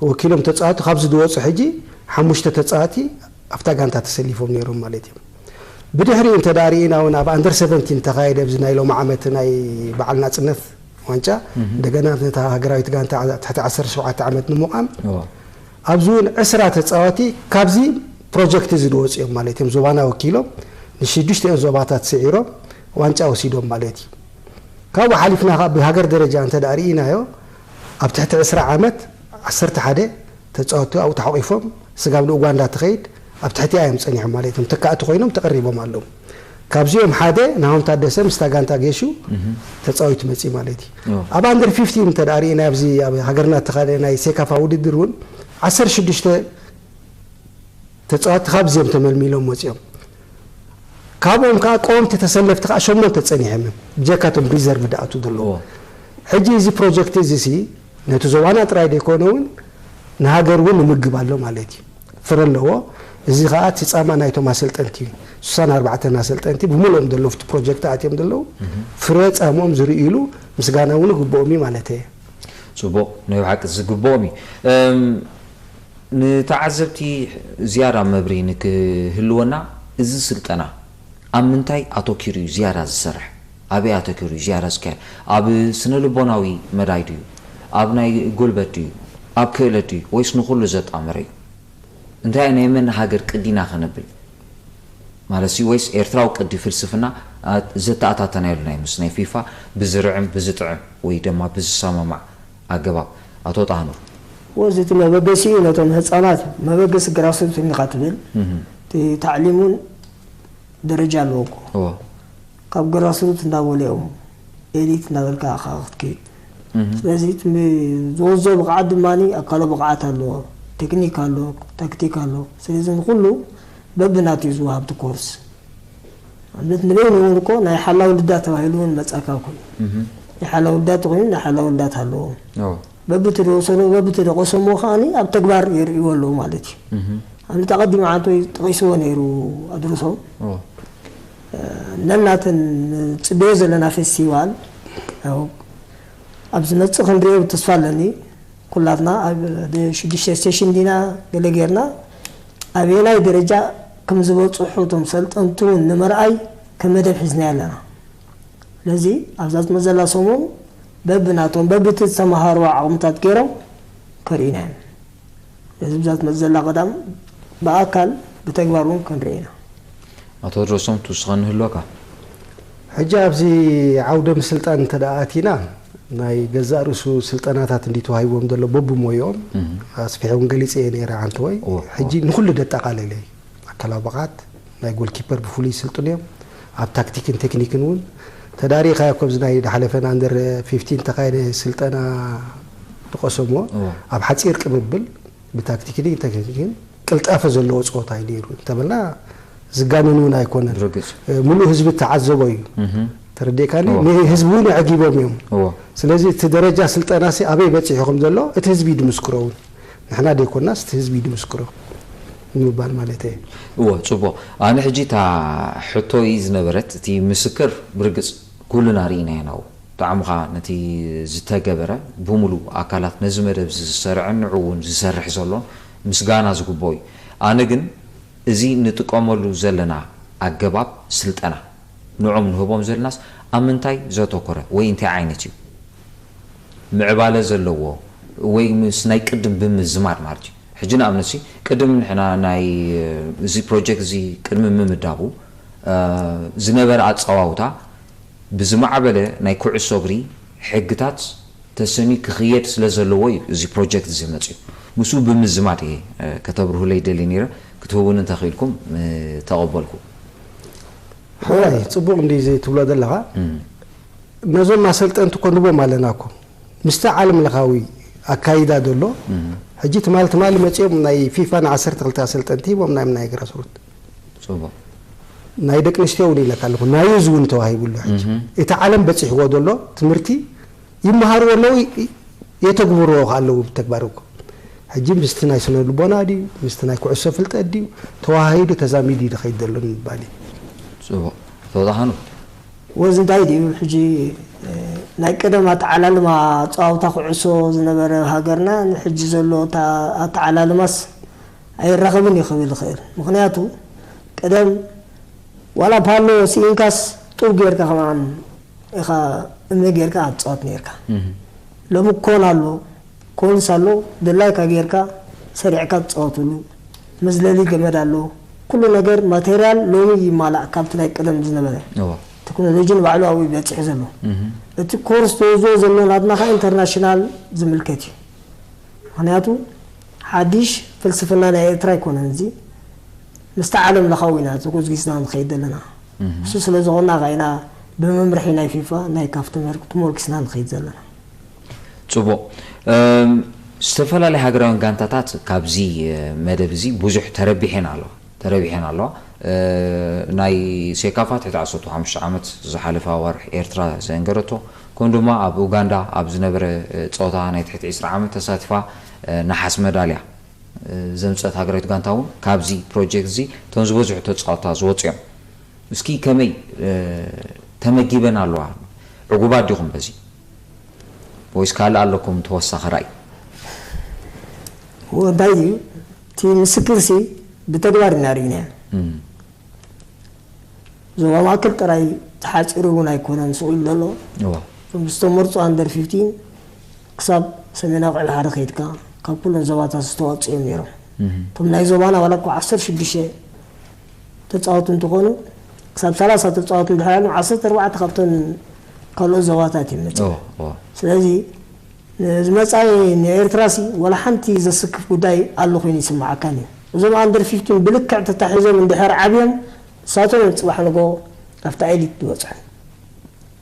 ወኪሎም ተፃወቱ ካብዚ ዝወፁ ሕጂ ሓሙሽተ ተፃወቲ ኣብታ ጋንታ ተሰሊፎም ነይሮም ማለት እዮም። ብድሕሪኡ እንተ ደኣ ርኢና እውን ኣብ ኣንደር ሰቨንቲን ተኻየደ ኣብዚ ናይ ሎሚ ዓመት ናይ በዓል ናፅነት ዋንጫ እንደገና ነታ ሃገራዊት ጋንታ ትሕቲ ዓሰርተ ሸውዓተ ዓመት ንምቋም ኣብዚ እውን ዕስራ ተፃወቲ ካብዚ ፕሮጀክት እዚ ዝወፁ እዮም ማለት እዮም። ዞባና ወኪሎም ንሽዱሽቲኦን ዞባታት ስዒሮም ዋንጫ ወሲዶም ማለት እዩ። ካብኡ ሓሊፍና ከዓ ብሃገር ደረጃ እንተ ደኣ ርኢናዮ ኣብ ትሕቲ ዕስራ ዓመት ዓሰርተ ሓደ ተፃወትቲ ኣብኡ ተሓቂፎም፣ ስጋብ ንኡጋንዳ ትኸይድ ኣብ ትሕቲኣ እዮም ፀኒሖም ማለት እዮም። ተካእቲ ኮይኖም ተቐሪቦም ኣለዉ። ካብዚኦም ሓደ ናሆም ታደሰ ምስታ ጋንታ ጌሹ ተፃዊቱ መፂ ማለት እዩ። ኣብ ኣንደር ፊፍቲን እንተ ደኣ ርኢና ኣብዚ ኣብ ሃገርና እተኻደ ናይ ሴካፋ ውድድር እውን ዓሰርተ ሽዱሽተ ተፃወትቲ ካብዚኦም ተመልሚሎም መፂኦም። ካብኦም ከዓ ቀወምቲ ተሰለፍቲ ከዓ ሸሞንተ ፀኒሖም እዮም፣ ብጀካ እቶም ሪዘርቭ ደኣቱ ዘለዉ። ሕጂ እዚ ፕሮጀክት እዚ ሲ ነቲ ዞባና ጥራይ ዘይኮነ እውን ንሃገር እውን ንምግብ ኣሎ ማለት እዩ። ፍረ ኣለዎ። እዚ ከዓ እቲ ፃማ ናይቶም ኣሰልጠንቲ እዩ። ስሳን ኣርባዕተን ኣሰልጠንቲ ብምልኦም ዘለዉ ኣብቲ ፕሮጀክት ኣትዮም ዘለዉ ፍረ ፃምኦም ዝርእይሉ ምስጋና እውን ይግብኦም እዩ ማለት እየ። ፅቡቕ፣ ናይ ብሓቂ ዝግብኦም እዩ። እም፣ ንተዓዘብቲ ዝያዳ መብርሂ ንክህልወና፣ እዚ ስልጠና ኣብ ምንታይ ኣተኪሩ እዩ ዝያዳ ዝሰርሕ? ኣበይ ኣተኪሩ እዩ ዝያዳ ዝካየድ? ኣብ ስነ ልቦናዊ መዳይ ድዩ? ኣብ ናይ ጉልበት ድዩ? ኣብ ክእለት ድዩ? ወይስ ንኹሉ ዘጣመረ እዩ? እንታይ ናይ መን ሃገር ቅዲና ከነብል ማለት ሲ ወይስ ኤርትራዊ ቅዲ ፍልስፍና ዘተኣታተናየሉ ናይ ምስ ናይ ፊፋ ብዝርዕም ብዝጥዕም ወይ ድማ ብዝሰማማዕ ኣገባብ? ኣቶ ጣህኑር። ወዚ እቲ መበገሲኡ ነቶም ህፃናት መበገሲ ግራስሩት ኢኻ ትብል። እቲ ታዕሊም እውን ደረጃ ኣለዎ እኮ። ካብ ግራስሩት እንዳበሉ እዮም ኤሊት እንዳበልካ ኢኻ ክትከይድ። ስለዚ እቲ ዝወዞ ብቕዓት ድማ ኣካላዊ ብቕዓት ኣለዎ፣ ቴክኒክ ኣሎ፣ ታክቲክ ኣሎ። ስለዚ ንኩሉ በብናቱ እዩ ዝወሃብ እቲ ኮርስ። ንኣብነት ንበይኑ እውን እኮ ናይ ሓላው ልዳት ተባሂሉ እውን መፃካ እኮ እዩ። ናይ ሓላው ልዳት ተኮይኑ ናይ ሓላው ልዳት ኣለዎ። በብቲ ዝወሰዶ በብቲ ዝቐሰሞ ከዓኒ ኣብ ተግባር የርእይዎ ኣለዉ ማለት እዩ። ኣብነት ኣቐዲሙ ዓንቶይ ጠቒስዎ ነይሩ ኣድርሶም። ነናተን ንፅበዮ ዘለና ፌስቲቫል ኣብ ዝመፅእ ክንሪኦ ተስፋ ኣለኒ። ኩላትና ኣብ ሽዱሽተ ስቴሽን ዲና ገለ ጌርና ኣበየናይ ደረጃ ከም ዝበፅሑ እቶም ሰልጠንቲ እውን ንምርኣይ ከም መደብ ሒዝናዮ ኣለና። ስለዚ ኣብዛ ዝመዘላ ሰሙን በብናቶም በብቲ ዝተምሃርዎ ዓቕምታት ገይሮም ከርእዩና እዮም። ስለዚ ብዛ ዝመፅእ ዘላ ቀዳም ብኣካል ብተግባር እውን ክንርኢ ኢና። ኣቶ ሮሶም ትውስኸ ንህልወካ? ሕጂ ኣብዚ ዓውደ ምስልጣን እንተ ደኣ ኣቲና ናይ ገዛእ ርእሱ ስልጠናታት እንዲ ተዋሂቦም ዘሎ በብሞይኦም ኣስፊሐ እውን ገሊፀ እየ ነይረ ዓንተወይ። ሕጂ ንኩሉ ደጠቓለለ እዩ። ኣካላዊ ብቕዓት ናይ ጎልኪፐር ብፍሉይ ይስልጥኑ እዮም። ኣብ ታክቲክን ቴክኒክን እውን ተዳሪኻዮ። ከብዚ ናይ ድሓለፈን ኣንደር ፊፍቲን ተኻየደ ስልጠና ዝቐሰምዎ ኣብ ሓፂር ቅብብል ብታክቲክን ቴክኒክን ቅልጣፈ ዘለዎ ፀወታ እዩ ነይሩ እንተበልና ዝጋነን እውን ኣይኮነን። ምሉእ ህዝቢ ተዓዘቦ እዩ። ተረዲእካኒ? ንህዝቢ እውን ኣዕጊቦም እዮም። ስለዚ እቲ ደረጃ ስልጠና ሲ ኣበይ በፂሑ ከም ዘሎ እቲ ህዝቢ እዩ ድምስክሮ እውን። ንሕና ደይኮናስ እቲ ህዝቢ እዩ ድምስክሮ ንምባል ማለት እየ። እወ፣ ፅቡቕ። ኣነ ሕጂ እታ ሕቶይ ዝነበረት እቲ ምስክር ብርግፅ ኩልና ርኢናዮ ኢና። ጣዕሙ ኸዓ ነቲ ዝተገበረ ብምሉእ ኣካላት ነዚ መደብ እዚ ዝሰርዐን ንዕኡ እውን ዝሰርሕ ዘሎን ምስጋና ዝግብኦ እዩ። ኣነ ግን እዚ ንጥቀመሉ ዘለና ኣገባብ ስልጠና ንዖም ንህቦም ዘለናስ ኣብ ምንታይ ዘተኮረ ወይ እንታይ ዓይነት እዩ? ምዕባለ ዘለዎ ወይ ምስ ናይ ቅድም ብምዝማድ ማለት እዩ። ሕጂ ንኣብነት ሲ ቅድም ንሕና ናይ እዚ ፕሮጀክት እዚ ቅድሚ ምምዳቡ ዝነበረ ኣጸዋውታ ብዝማዕበለ ናይ ኩዕሶ እግሪ ሕግታት ተሰንዩ ክኽየድ ስለ ዘለዎ እዩ እዚ ፕሮጀክት እዚ መፅዩ። ምስኡ ብምዝማድ እየ ከተብርሁለይ ደልየ ነይረ። ክትህቡኒ እንተኽኢልኩም ምተቐበልኩ። ሕራይ ፅቡቕ እንዲ እዚ ትብሎ ዘለኻ ነዞም ኣሰልጠንቲ እኮ ንቦም ኣለና እኮ ምስቲ ዓለም ለኻዊ ኣካይዳ ዘሎ ሕጂ ትማሊ ትማሊ መፂኦም ናይ ፊፋ ን ዓሰርተ ክልተ ኣሰልጠንቲ ሂቦም ናይ ናይ ግራስሩት ፅቡቕ ናይ ደቂ ኣንስትዮ እውን ኢለካ ኣለኹ ናይ እዚ እውን ተዋሂቡ ኣሎ ሕጂ እቲ ዓለም በፂሕዎ ዘሎ ትምህርቲ ይመሃርዎ ኣለዉ የተግብርዎ ኣለዉ ብተግባር እኮ ሕጂ ምስቲ ናይ ስነ ልቦና ድዩ ምስቲ ናይ ኩዕሶ ፍልጠት ድዩ ተዋሃሂዱ ተዛሚዱ እዩ ዝኸይድ ዘሎ ንምባል እዩ ፅቡቕ ተወጣሃኑ ወዚ እንታይ ድዩ ሕጂ ናይ ቀደም ኣተዓላልማ ኣፀዋውታ ኩዕሶ ዝነበረ ሃገርና ንሕጂ ዘሎ ኣተዓላልማስ ኣይራኸብን እዩ ክብል ይኽእል ምክንያቱ ቀደም ዋላ ፓሎ ስኢንካስ ጡብ ጌርካ ከማን ኢኻ እምኒ ጌርካ ኣትፃወት ኔርካ ሎሚ ኮን ኣሎ ኮንስ ኣሎ ድላይካ ጌርካ ሰሪዕካ ትፃወትሉ መዝለሊ ገመድ ኣሎ ኩሉ ነገር ማቴርያል ሎሚ ይማላእ ካብቲ ናይ ቀደም ዝነበረ ቴክኖሎጂ ንባዕሉ ኣብኡ በፂሑ ዘሎ እቲ ኮርስ ተወዝኦ ዘሎ ናትና ከዓ ኢንተርናሽናል ዝምልከት እዩ ምክንያቱ ኣዲሽ ፍልስፍና ናይ ኤርትራ ኣይኮነን። እዚ ምስቲ ዓለም ለኻዊ ኢና ተጎዝጊዝና ንኸይድ ዘለና። እሱ ስለ ዝኾንና ኸዓ ኢና ብመምርሒ ናይ ፊፋ ናይ ካፍ ተመርኩ ተሞርኪስና ንኸይድ ዘለና። ጽቡቕ። እም፣ ዝተፈላለዩ ሃገራውያን ጋንታታት ካብዚ መደብ እዚ ብዙሕ ተረቢሐን ኣለዋ ተረቢሐን ኣለዋ። ናይ ሴካፋ ትሕቲ ዓሰርተ ሓሙሽተ ዓመት ዝሓለፈ ኣዋርሕ ኤርትራ ዘንገረቶ፣ ከምኡ ድማ ኣብ ኡጋንዳ ኣብ ዝነበረ ጸወታ ናይ ትሕቲ ዕስራ ዓመት ተሳቲፋ ነሓስ መዳልያ ዘምጸት ሃገራዊት ጋንታ እውን ካብዚ ፕሮጀክት እዚ እቶም ዝበዝሑ ተጻወትታ ዝወጹ እዮም። እስኪ ከመይ ተመጊበን ኣለዋ? ዕጉባት ዲኹም በዚ? ወይስ ካልእ ኣለኩም ተወሳኺ ራእይ? እንታይ እዩ እቲ ምስክርሲ ብተግባር ኢና ርኢናዮ። ዞባ ማእከል ጥራይ ተሓፂሩ እውን ኣይኮነን ስቕ ኢሉ ዘሎ። እቶም ዝተመርፁ ኣንደር ፊፍቲን ክሳብ ሰሜናዊ ክዕብ ሓደ ከይድካ ካብ ኩለን ዞባታት ዝተዋፅኡ እዮም ነይሮም። እቶም ናይ ዞባና ዋላ እኳ ዓሰርተ ሽዱሽተ ተፃወቱ እንትኾኑ ክሳብ ሰላሳ ተፃወቱ እንድሕር ኣሎም ዓሰርተ ኣርባዕተ ካብተን ካልኦት ዞባታት እዮም መፅኡ። ስለዚ ንዝመፃኢ ንኤርትራሲ ዋላ ሓንቲ ዘስክፍ ጉዳይ ኣሎ ኮይኑ ይስምዓካን እዩ። እዞም ኣንደር ፊፍቲን ብልክዕ ተታሒዞም እንድሕር ዓብዮም ንሳቶም እዮም ፅባሕ ንጎ ኣብታ ኤሊት ዝበፅሑ።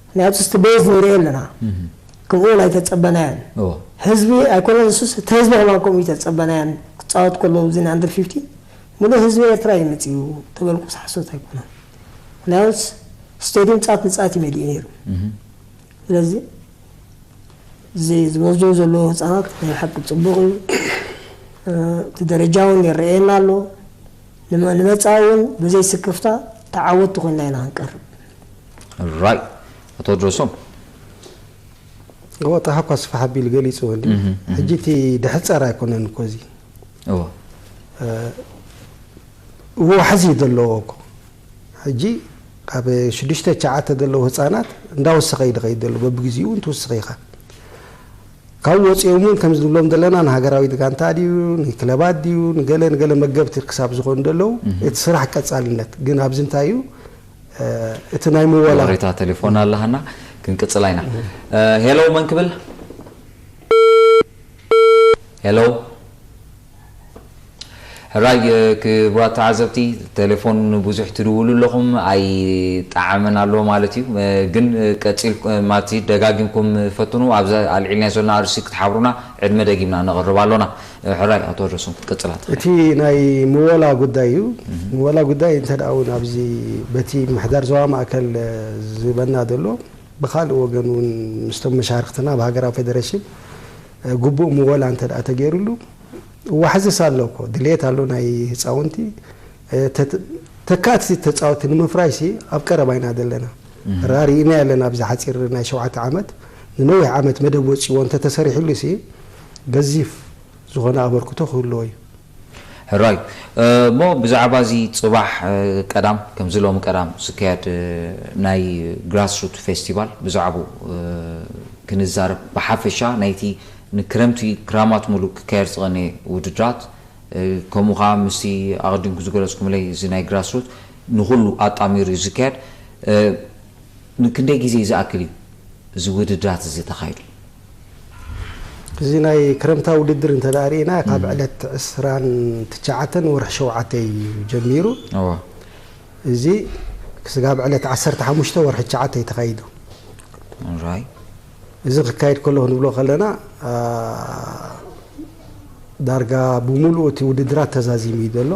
ምክንያቱ ስቲ ቤዝ ንሪኦ ኣለና። ከምኡ እውን ኣይተፀበናዮን። ህዝቢ ኣይኮነን ንሱስ እቲ ህዝቢ ከማን ከምኡ ኣይተፀበናዮን። ክፃወት ከለዉ እዚ ንኣንደር ፊፍቲን ሙሉእ ህዝቢ ኤርትራ እዩ መፂኡ ተበልኩስ ሓሶት ኣይኮነን። ምክንያቱስ ስቴድየም ፃት ንፃት እዩ መሊኡ ነይሩ። ስለዚ እዚ ዝወስዶ ዘለዉ ህፃናት ናይ ሓቂ ፅቡቕ እዩ። እቲ ደረጃ እውን ይረኣየና ኣሎ። ንመ- ንመፃኢ እውን ብዘይ ስክፍታ ተዓወትቲ ኮይና ኢና ክንቀርብ። ራይ ኣቶ ድረሶም እዎ፣ ጣሃ እኳ ስፍሕ ኣቢሉ ገሊፅዎ እንዲ ሕጂ እቲ ድሕፀር ኣይኮነን እኮ እዚ። እዎ። እዎ፣ ዋሕዚ እዩ ዘለዎ እኮ። ሕጂ ኣብ ሽዱሽተ ትሽዓተ ዘለዉ ህፃናት እንዳወሰኸ እዩ ዝኸይድ ዘሎ፣ በብግዚኡ እውን ትውስኽ ኢኻ። ካብ ወፂኦም እውን ከምዚ ንብሎም ዘለና ንሃገራዊት ጋንታ ድዩ ንክለባት ድዩ ንገለ ንገለ መገብቲ ክሳብ ዝኾኑ ዘለዉ እቲ ስራሕ ቀፃልነት ግን ኣብዚ እንታይ እዩ እቲ ናይ ምወላ ወሬታ ቴሌፎን ኣለሃና ክንቅፅላ ኢና። ሄሎ መን ክብል? ሄሎ ሕራይ ክቡራት ተዓዘብቲ ቴሌፎን ብዙሕ ትድውሉ ኣለኹም ኣይጠዓመን ኣሎ ማለት እዩ። ግን ቀፂል ማቲ ደጋጊምኩም ፈትኑ። ኣብዛ ኣልዒልና ዘለና ኣርእስቲ ክትሓብሩና ዕድመ ደጊምና ነቕርብ ኣሎና። ሕራይ ኣቶ ረሱም ክትቅፅላ ትኽእል። እቲ ናይ ምወላ ጉዳይ እዩ። ምወላ ጉዳይ እንተ ደኣ እውን ኣብዚ በቲ ምሕዳር ዞባ ማእከል ዝበና ዘሎ ብኻልእ ወገን እውን ምስቶም መሻርክትና ብሃገራዊ ፌደሬሽን ግቡእ ምወላ እንተ ደኣ ተገይሩሉ ዋሕዝስ ኣሎ እኮ ድልየት ኣሎ ናይ ህፃውንቲ ተካእቲ ተፃወቲ ንምፍራይሲ ኣብ ቀረባ ኢና ዘለና። ራሪእና ኣለና ኣብዚ ሓፂር ናይ ሸውዓተ ዓመት ንነዊሕ ዓመት መደብ ወፂዎ እንተተሰሪሕሉ ሲ ገዚፍ ዝኾነ ኣበርክቶ ክህልዎ እዩ። ሕራይ እሞ ብዛዕባ እዚ ፅባሕ ቀዳም ከምዚ ሎሚ ቀዳም ዝካየድ ናይ ግራስሩት ፌስቲቫል ብዛዕባኡ ክንዛረብ ብሓፈሻ ናይቲ ንክረምቲ ክራማት ሙሉእ ክካየድ ዝቐነየ ውድድራት ከምኡ ከዓ ምስቲ ኣቐዲምኩ ዝገለፅኩምለይ እዚ ናይ ግራስሩት ንኩሉ ኣጣሚሩ እዩ ዝካየድ። ንክንደይ ግዜ ዝኣክል እዩ እዚ ውድድራት እዚ ተኻይዱ? እዚ ናይ ክረምታዊ ውድድር እንተ ደኣ ርኢና ካብ ዕለት ዕስራን ትሽዓተን ወርሒ ሸውዓተ እዩ ጀሚሩ። እዚ ክስጋብ ዕለት ዓሰርተ ሓሙሽተ ወርሒ ትሽዓተ እዩ ተኻይዱ። እዚ ክካየድ ከሎ ክንብሎ ከለና ዳርጋ ብምሉኡ እቲ ውድድራት ተዛዚሙ እዩ ዘሎ።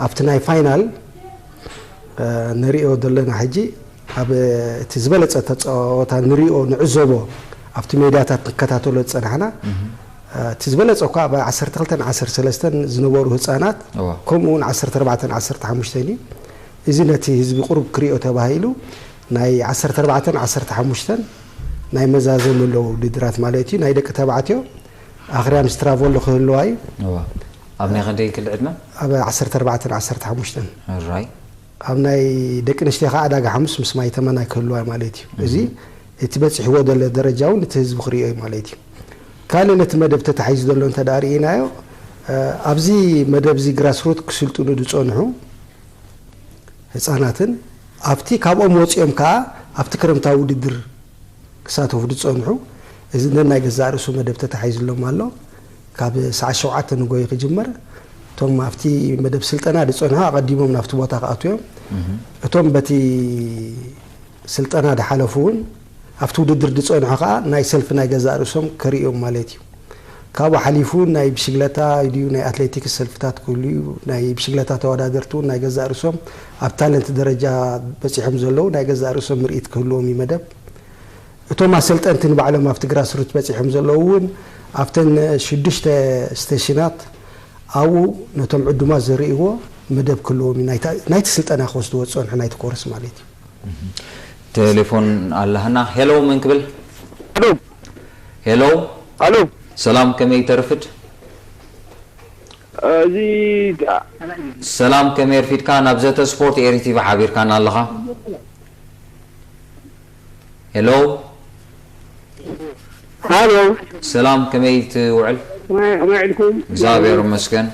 ኣብቲ ናይ ፋይናል ንሪኦ ዘለና ሕጂ ኣብ እቲ ዝበለፀ ተፃወታ ንሪኦ ንዕዘቦ ኣብቲ ሜዳታት ንከታተሎ ዝፀናሕና እቲ ዝበለፀ እኳ ኣብ ዓሰርተ ክልተን ዓሰርተ ሰለስተን ዝነበሩ ህፃናት ከምኡ እውን ዓሰርተ ኣርባዕተን ዓሰርተ ሓሙሽተን እዩ። እዚ ነቲ ህዝቢ ቁሩብ ክሪኦ ተባሂሉ ናይ ዓሰርተ ኣርባዕተን ዓሰርተ ሓሙሽተን ናይ መዛዘሚ ኣለዉ ውድድራት ማለት እዩ። ናይ ደቂ ተባዕትዮ ኣኽርያ ምስ ትራቮሎ ክህልዋ እዩ። እዋ። ኣብ ናይ ክንደይ ክሊ ዕድመ? ኣብ ዓሰርተ ኣርባዕተን ዓሰርተ ሓሙሽተን። ራይ። ኣብ ናይ ደቂ ኣንስትዮ ከዓ ዕዳጋ ሓሙስ ምስ ማይ ተመናይ ክህልዋ ማለት እዩ። እዚ እቲ በፂሕዎ ዘሎ ደረጃ እውን እቲ ህዝቢ ክሪኦ እዩ ማለት እዩ። ካልእ ነቲ መደብ ተታሒዙ ዘሎ እንተ ደኣ ርኢናዮ ኣብዚ መደብ እዚ ግራስሩት ክስልጥኑ ዝፀንሑ ህፃናትን ኣብቲ ካብኦም ወፂኦም ከዓ ኣብቲ ክረምታዊ ውድድር ክሳተፉ ዝፀንሑ እዚ ነናይ ገዛእ ርእሱ መደብ ተታሒዙሎም ኣሎ። ካብ ሰዓት ሸውዓተ ንጎይ ክጅመር፣ እቶም ኣብቲ መደብ ስልጠና ዝጸንሑ ኣቐዲሞም ናብቲ ቦታ ክኣትዉ እዮም። እቶም በቲ ስልጠና ዝሓለፉ እውን ኣብቲ ውድድር ዝጸንሑ ከኣ ናይ ሰልፊ ናይ ገዛእ ርእሶም ከርእዮም ማለት እዩ። ካብኡ ሓሊፉ ናይ ብሽግለታ ድዩ ናይ ኣትሌቲክስ ሰልፍታት ክህሉ እዩ። ናይ ብሽግለታ ተወዳደርቲ እውን ናይ ገዛእ ርእሶም ኣብ ታለንት ደረጃ በጺሖም ዘለዉ ናይ ገዛእ ርእሶም ምርኢት ክህልዎም እዩ መደብ። እቶም ኣሰልጠንቲ ንባዕሎም ኣብቲ ግራስሩት በጺሖም ዘለዉ እውን ኣብተን ሽዱሽተ ስቴሽናት ኣብኡ ነቶም ዕዱማት ዘርእይዎ መደብ ክህልዎም እዩ። ናይታ- ናይቲ ስልጠና ክወስድዎ ዝጸንሑ ናይቲ ኮርስ ማለት እዩ። ቴሌፎን ኣለህና። ሄሎ፣ መን ክብል? ኣሎ ሄሎ፣ ኣሎ ሰላም፣ ከመይ ተርፍድ? እዚ ሰላም፣ ከመይ ርፊድካ? ናብ ዘተ ስፖርት ኤሪ ቲቪ ሓቢርካና ኣለኻ። ሄሎ፣ ኣሎ ሰላም፣ ከመይ ትውዕል? ከመይ ከመይ ኢልኩም? እግዚኣብሔር ይመስገን።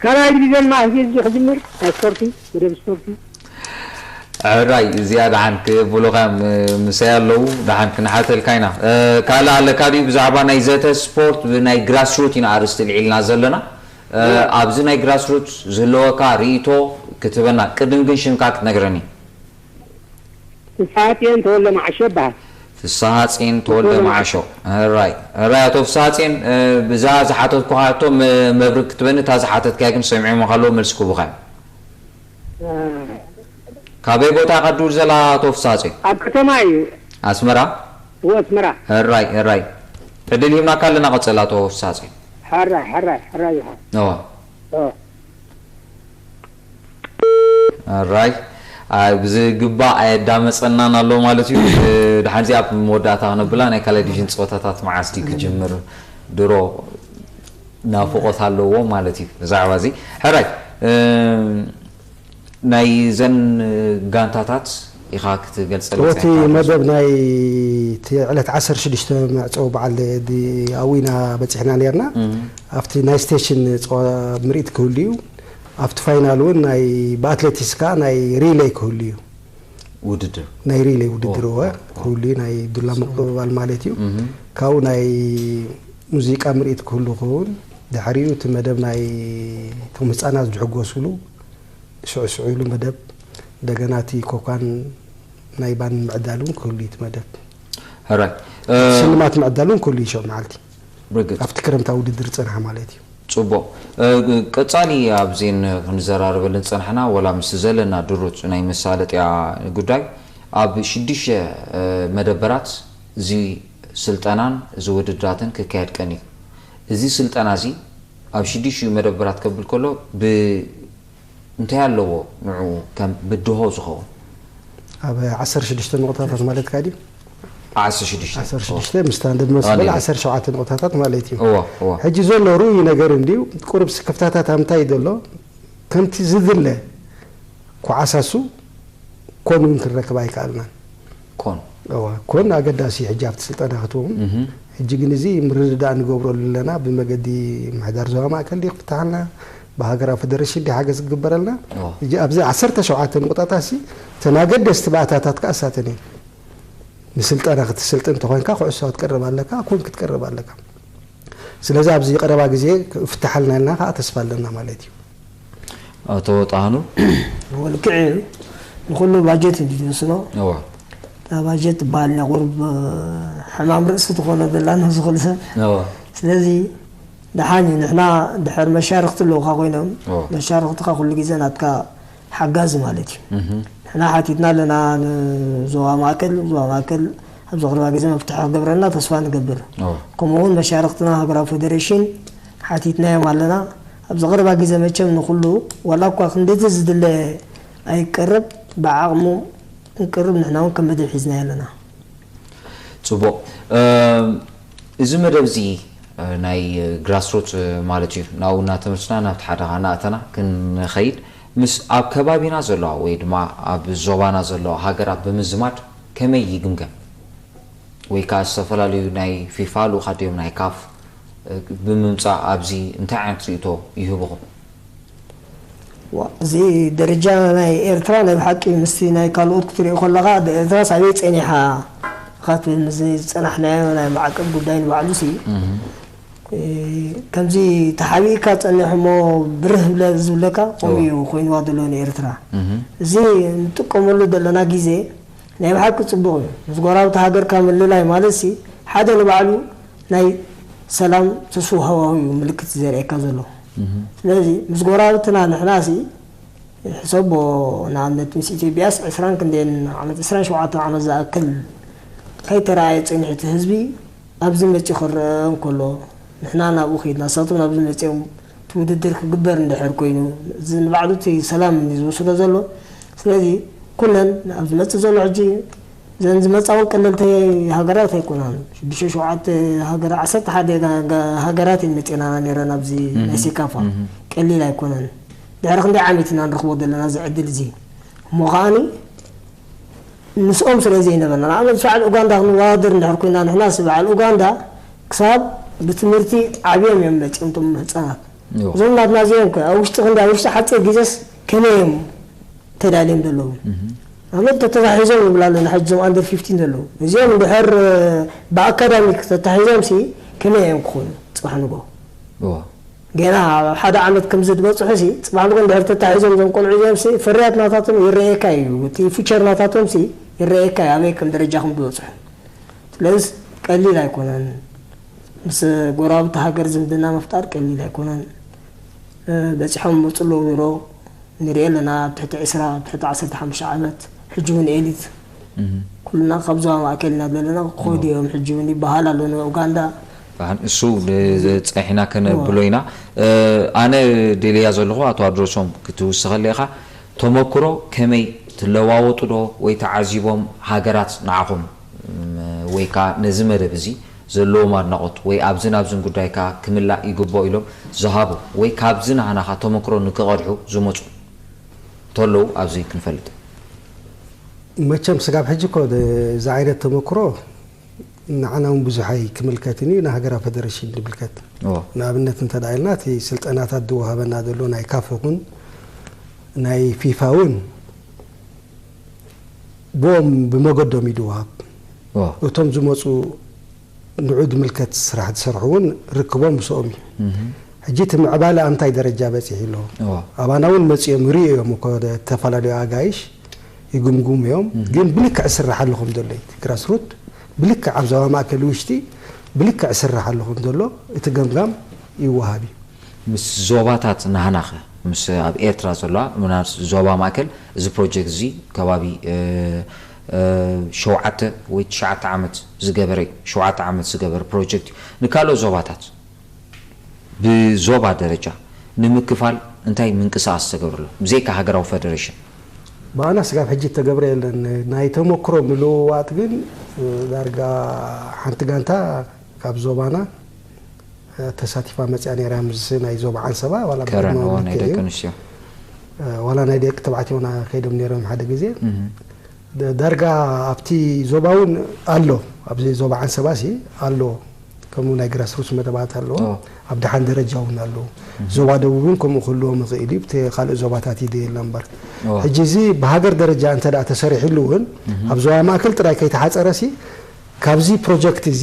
ካልኣይ ዲቪዝዮን ማእስ ክጅምር ናይ ስፖርቲ መደብ ስፖርቲ ሕራይ እዚኣ ደሓን ክብሉኻ እዮም፣ ምሳይ ኣለዉ፣ ደሓን ክንሓተልካ ኢና። ካልእ ኣለካ ድዩ? ብዛዕባ ናይ ዘተ ስፖርት ብናይ ግራስሩት ኢና ኣርእስቲ ልዒልና ዘለና። ኣብዚ ናይ ግራስሩት ዝህለወካ ርእይቶ ክትህበና፣ ቅድም ግን ሽምካ ክትነግረኒ። ፍስሓጽዮን ተወልደ መዓሾ ይበሃል። ፍስሓጽዮን ተወልደ መዓሾ። ሕራይ ሕራይ፣ ኣቶ ፍስሓጽዮን፣ ብዛ ዝሓተትኩኻ ሕቶ መብርህ ክትበኒ፣ እታ ዝሓተትካያ ግን ሰሚዖም ኣለዉ፣ መልሲ ክህቡኻ እዮም። ካበይ ቦታ ኢኻ ትድውል ዘላ ኣቶ ፍሳጼ? ኣብ ከተማ እዩ። ኣስመራ? እወ ኣስመራ። ሕራይ ሕራይ፣ ዕድል ሂብናካ ኣለና። ቀጽል ኣቶ ፍሳጼ። ሕራይ ሕራይ ሕራይ ይኹን። እወ። እወ። ሕራይ፣ ብዝግባእ ኣየዳመጸናን ኣሎ ማለት እዩ። ድሓን እዚኣ ኣብ መወዳእታ ክነብላ፣ ናይ ካልኣይ ዲቪዥን ጸወታታት መዓስ ድዩ ክጅምር? ድሮ ናፍቖት ኣለዎ ማለት እዩ ብዛዕባ እዚ። ሕራይ፣ ናይዘን ጋንታታት ኢኻ ክትገልጸልና እቲ መደብ ናይ እቲ ዕለት ዓሰርተ ሽዱሽተ መዕጸዊ በዓል ኣዊና በጺሕና ነርና። ኣብቲ ናይ ስቴሽን ምርኢት ክህሉ እዩ። ኣብቲ ፋይናል እውን ናይ ብኣትሌቲክስ ከዓ ናይ ሪሌይ ክህሉ እዩ። ውድድር ናይ ሪሌይ ውድድር እወ ክህሉ እዩ። ናይ ዱላ ምቅብባል ማለት እዩ። ካብኡ ናይ ሙዚቃ ምርኢት ክህሉ ክኸውን። ድሕሪኡ እቲ መደብ ናይ እቶም ህፃናት ዝሕጎስሉ ሽዑ ሽዑ ኢሉ መደብ እንደገና እቲ ኮካን ናይ ባን ምዕዳል እውን ክህሉ እዩ እቲ መደብ። ሕራይ ሽልማት ምዕዳል እውን ክህሉ እዩ ሽዑ መዓልቲ ብርግጽ ኣብቲ ክረምታዊ ውድድር ዝጸንሓ ማለት እዩ። ጽቡቕ። ቀጻሊ ኣብዚን ክንዘራረበልን ጸንሕና፣ ወላ ምስ ዘለና ድሩት ናይ መሳለጥያ ጉዳይ፣ ኣብ ሽዱሽተ መደበራት እዚ ስልጠናን እዚ ውድድራትን ክካየድ ቀንዩ። እዚ ስልጠና እዚ ኣብ ሽዱሽተ መደበራት ከብል ከሎ ብ እንታይ ኣለዎ ንዕኡ ከም ብድሆ ዝኸውን? ኣብ ዓሰርተ ሽዱሽተ ነቑጣታት ማለትካ ድዩ? ዓሰርተ ሽዱሽተ ዓሰርተ ሽዱሽተ ምስታ እንደመስበል ኣኔለ። ዓሰርተ ሸውዓተ ነቑጣታት ማለት እዩ። እወ እወ ሕጂ ዘሎ ርኡይ ነገር እንድዩ ቁሩብ ስክፍታታት ኣብ እንታይ ዘሎ ከምቲ ዝድለ ኮዓሳሱ ኮን እውን ክንረክብ ኣይከኣልናን። ኮን እወ ኮን ኣገዳሲ እዩ ሕጂ ኣብቲ ስልጠና ክትዎም። እህ ሕጂ ግን እዚ ምርድዳእ ንገብረሉ ኣለና ብመገዲ ምሕዳር ዞባ ማእከል ድዩ ክፍትሓልና ብሃገራዊ ፈደረሽን ድዩ ሓገዝ ክግበረልና። እወ ሕጂ ኣብዚ ዓሰርተ ሸውዓተ ነቑጣታት ሲ እተን ኣገደስቲ ባእታታት ከኣ እሳተን እየን። ንስልጠና ክትስልጥን እንተኾይንካ ኩዕሶ ክትቀርብ ኣለካ፣ ኮን ክትቀርብ ኣለካ። ስለዚ ኣብዚ ቀረባ ግዜ ክፍትሓልና ኢልና ከዓ ተስፋ ኣለና ማለት እዩ። ኣቶ ጣህኑ ወልክዕ እዩ ንኩሉ ባጀት እዩ ዝውስኖ እወ እታ ባጀት ትበሃል እያ ቁሩብ ሕማም ርእሲ ትኾኖ ዘላ ነዚ ኩሉ ሰብ እወ ስለዚ ደሓን እዩ ንሕና ድሕር መሻርክቲ ኣለውካ ኮይኖም እወ መሻርክትካ ኩሉ ግዜ ናትካ ሓጋዚ ማለት እዩ እህ ንሕና ሓቲትና ኣለና ንዞባ ማእከል ዞባ ማእከል ኣብዚ ቅርባ ግዜ መፍትሒ ክገብረልና ተስፋ ንገብር እወ ከምኡ እውን መሻርክትና ሃገራዊ ፌደሬሽን ሓቲትናዮም ኣለና ኣብዚ ቅርባ ግዜ መቸም ንኩሉ ዋላ እኳ ክንደቲ ዝድለ ኣይቀርብ ብዓቕሙ እንቅርብ ንሕና እውን ከም መደብ ሒዝናዮ ኣለና ጽቡቕ እዚ መደብ እዚ ናይ ግራስሩት ማለት እዩ ናብኡ እናተመልስና ናብቲ ሓደ እናእተና ክንኸይድ ምስ ኣብ ከባቢና ዘለዋ ወይ ድማ ኣብ ዞባና ዘለዋ ሃገራት ብምዝማድ ከመይ ይግምገም ወይ ከዓ ዝተፈላለዩ ናይ ፊፋ ልኡኻት ድዮም ናይ ካፍ ብምምፃእ ኣብዚ እንታይ ዓይነት ርእቶ ይህብኹም ዋ፣ እዚ ደረጃ ናይ ኤርትራ ናይ ብሓቂ ምስቲ ናይ ካልኦት ክትሪኦ ከለኻ ደ- ኤርትራ ሳበይ ጸኒሓ ኢኻ ትብል ምስዚ ዝጸናሕናዮ ናይ ማዕቀብ ጉዳይ ንባዕሉ ሲ ከምዚ ተሓቢእካ ጸኒሑ እሞ ብርህ ብለ ዝብለካ ከምኡ እዩ ኮይንዋ ዘሎ ንኤርትራ። እዚ እንጥቀመሉ ዘለና ግዜ ናይ ብሓቂ ጽቡቕ እዩ። ምስ ጎረባብቲ ሃገርካ ምልላይ ማለት ሲ ሓደ ንባዕሉ ናይ ሰላም ተስፋ ሃዋሁ እዩ ምልክት ዘርእየካ ዘሎ። ስለዚ ምስ ጎረባብትና ንሕና ሲ ሕሰቦ፣ ንኣብነት ምስ ኢትዮጵያስ ዕስራን ክንደን ዓመት፣ ዕስራን ሸውዓተን ዓመት ዝኣክል ከይተረኣየ ጸኒሑ እቲ ህዝቢ ኣብዚ መጺኡ ክረአ እንከሎ፣ ንሕና ናብኡ ከይድና፣ ንሳቶም ናብዚ መጺኦም እቲ ውድድር ክግበር እንድሕር ኮይኑ፣ እዚ ንባዕሉ እቲ ሰላም እዩ ዝወስዶ ዘሎ። ስለዚ ኩለን ኣብ ዝመጽእ ዘሎ ሕጂ እዘን ዝመጻ እውን ቀለልቲ ሃገራት ኣይኮናን። ሽዱሽተ ሸውዓተ ሃገራት፣ ዓሰርተ ሓደ ሃገራት እየን መጺኤናና ነይረን ኣብዚ ናይ ሴካፋ። ቀሊል ኣይኮነን። ድሕሪ ክንደይ ዓመት ኢና ንረኽቦ ዘለና እዚ ዕድል እዚ? እሞ ከዓኒ ምስኦም ስለ ዘይነበርና፣ ንኣብነት በዓል ኡጋንዳ ክንወዳደር እንድሕር ኮይና፣ ንሕናስ በዓል ኡጋንዳ ክሳብ ብትምህርቲ ዓብዮም እዮም መጺኦም፣ እቶም ህጻናት። እዞም ናትና እዚኦም ከ ኣብ ውሽጢ ክንዲ፣ ኣብ ውሽጢ ሓጺር ግዜስ ከመይ እዮም ተዳልዮም ዘለዉ? ንኣብነት ተተታሒዞም ንብላ ኣለና፣ ሕጂ እዞም ኣንደር ፊፍቲን ዘለዉ። እዚኦም እንድሕር ብኣካዳሚክ ተታሒዞም ሲ ከመይ እዮም ክኾኑ ጽባሕ ንግሆ? ገና ኣብ ሓደ ዓመት ከም ዝትበጽሑ ሲ ጽባሕ ንግሆ እንድሕር ተታሒዞም እዞም ቆልዑ እዚኦም ሲ ፍርያት ናታቶም ይረኣየካ እዩ። እቲ ፊቸር ናታቶም ሲ ይረኣየካ እዩ፣ ኣበይ ከም ደረጃ ከም ዝበጽሑ። ስለዚ ቀሊል ኣይኮነን። ምስ ጎረባብቲ ሃገር ዝምድና ምፍጣር ቀሊል ኣይኮነን። በጺሖም ይመጹ ኣለዉ ድሮ ንሪኦ ኣለና፣ ኣብ ትሕቲ ዕስራ፣ ኣብ ትሕቲ ዓሰርተ ሓሙሽተ ዓመት፣ ሕጂ እውን ኤሊት። ኩልና ካብ ዞባ ማእከል ኢና ዘለና፣ ክኸዱ እዮም ሕጂ እውን ይበሃል ኣሎ ንኡጋንዳ። እሱ ጸኒሕና ከነብሎ ኢና። ኣነ ደልያ ዘለኹ ኣቶ ኣድረሶም ክትውስኸለይ ኢኻ፣ ተመክሮ ከመይ ትለዋወጡ ዶ ወይ ተዓዚቦም ሃገራት ንዓኹም ወይ ከዓ ነዚ መደብ እዚ ዘለዎም ኣድናቖት ወይ ኣብዝን ኣብዝን ጉዳይ ከዓ ክምላእ ይግብኦ ኢሎም ዝሃቡ ወይ ካብዚ ናህናኻ ተመክሮ ንክቐድሑ ዝመፁ እንተለዉ ኣብዚ ክንፈልጥ። መቸም ስጋብ ሕጂ እኮ እዚ ዓይነት ተመክሮ ንዓና እውን ብዙሕ ኣይክምልከትን እዩ፣ ንሃገራዊ ፈደረሽን ዝምልከት። ንኣብነት እንተ ኢልና እቲ ስልጠናታት ዝወሃበና ዘሎ ናይ ካፍ ይኹን ናይ ፊፋ እውን ብኦም ብመገዶም እዩ ዝወሃብ። እቶም ዝመፁ ንዑ ዝምልከት ስራሕ ዝሰርሑ እውን ርክቦም ምስኦም እዩ። ሕጂ እቲ ምዕባለ ኣብ እንታይ ደረጃ በፂሑ ኣሎ? ኣባና እውን መፂኦም ይርእዩ እዮም እኮ፣ ዝተፈላለዩ ኣጋይሽ ይግምግሙ እዮም። ግን ብልክዕ ዝስራሕ ኣሎ ከም ዘሎ እዩ። እቲ ግራስሩት ብልክዕ ኣብ ዞባ ማእከል ውሽጢ ብልክዕ ዝስራሕ ኣሎ ከም ዘሎ እቲ ገምጋም ይወሃብ እዩ። ምስ ዞባታት ናህናኸ ምስ ኣብ ኤርትራ ዘለዋ ምናልባት ዞባ ማእከል እዚ ፕሮጀክት እዚ ከባቢ ሸውዓተ ወይ ትሽዓተ ዓመት ዝገበረ ሸውዓተ ዓመት ዝገበረ ፕሮጀክት እዩ። ንካልኦት ዞባታት ብዞባ ደረጃ ንምክፋል እንታይ ምንቅስቃስ ተገብርሎ ብዘይካ ሃገራዊ ፈደረሽን? ብኣና ስጋብ ሕጂ እተገብረ የለን። ናይ ተመክሮ ምልውዋጥ ግን ዳርጋ ሓንቲ ጋንታ ካብ ዞባና ተሳቲፋ መፅያ ነይራ ምስ ናይ ዞባ ዓንሰባ ዋላ ከረን ብዕድመ ኦ ናይ ልክዕ ደቂ እዩ። ኣንስትዮ ዋላ ናይ ደቂ ተባዕትዮ ና ከይዶም ነይሮም ሓደ ግዜ እህ ደ- ዳርጋ ኣብቲ ዞባ እውን ኣሎ ኣብዚ ዞባ ዓንሰባ ሲ ኣሎ ከምኡ ናይ ግራስሩስ መደባት ኣሎ ኦ ኣብ ደሓን ደረጃ እውን ኣሎ ዞባ ደቡብ እውን ከምኡ ክህልዎም ይኽእል እዩ ብቲ ካልእ ዞባታት ይደየልና እምበር ኦ ሕጂ እዚ ብሃገር ደረጃ እንተ ደኣ ተሰሪሕሉ እውን ኣብ ዞባ ማእከል ጥራይ ከይተሓፀረ ሲ ካብዚ ፕሮጀክት እዚ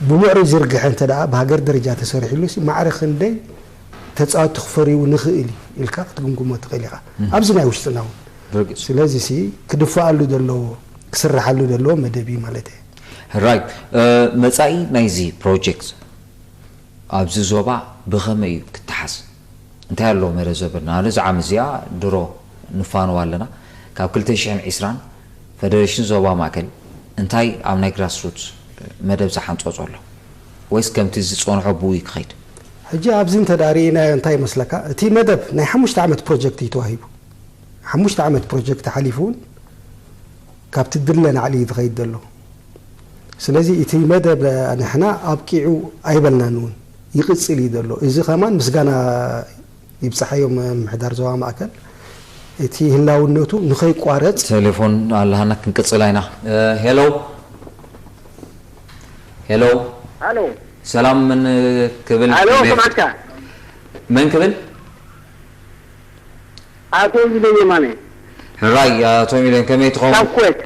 ብምዕሩይ ዝርግሐ እንተ ደኣ ብሃገር ደረጃ ተሰሪሕሉ ሲ ማዕረ ክንደይ ተፃወትቲ ክፈርዩ ንኽእል እዩ ኢልካ ክትግምግሞ ትኽእል ኢኻ ኣብዚ ናይ ውሽጥና እውን ርግፅ ስለዚ ሲ ክድፈኣሉ ዘለዎ ክስርሓሉ ዘለዎ መደብ እዩ ማለት እየ ሕራይ መፃኢ ናይዚ ፕሮጀክት ኣብዚ ዞባ ብኸመይ እዩ ክተሓዝ እንታይ ኣለዎ መደብ ዘበልና ኣነ እዚ ዓመት እዚኣ ድሮ ንፋነዋ ኣለና ካብ ክልተ ሽሕን ዕስራን ፈደረሽን ዞባ ማእከል እንታይ ኣብ ናይ ግራስሩት መደብ ዝሓንፀፆ ኣሎ ወይስ ከምቲ ዝፀንሖ ብኡ እዩ ክኸይድ ሕጂ ኣብዚ እንተ ርኢናዮ እንታይ ይመስለካ እቲ መደብ ናይ ሓሙሽተ ዓመት ፕሮጀክት እዩ ተዋሂቡ ሓሙሽተ ዓመት ፕሮጀክት ሓሊፉ እውን ካብቲ ድለ ናዕሊ እዩ ዝኸይድ ዘሎ ስለዚ እቲ መደብ ንሕና ኣብቂዑ ኣይበልናን እውን ይቕፅል እዩ ዘሎ እዚ ከማን ምስጋና ይብፅሓዮ ምምሕዳር ዞባ ማእከል እቲ ህላውነቱ ንኸይቋረፅ ቴሌፎን ኣለሃና ክንቅፅላ ኢና ሄሎ ሄሎ ሄሎ ሰላም ምን ክብል ሄሎ ስማዕካ መን ክብል ኣቶ ሚሊዮን የማነ። ሕራይ ኣቶ ሚሊዮን ከመይ ትኸውን? ካብ ኩዌት።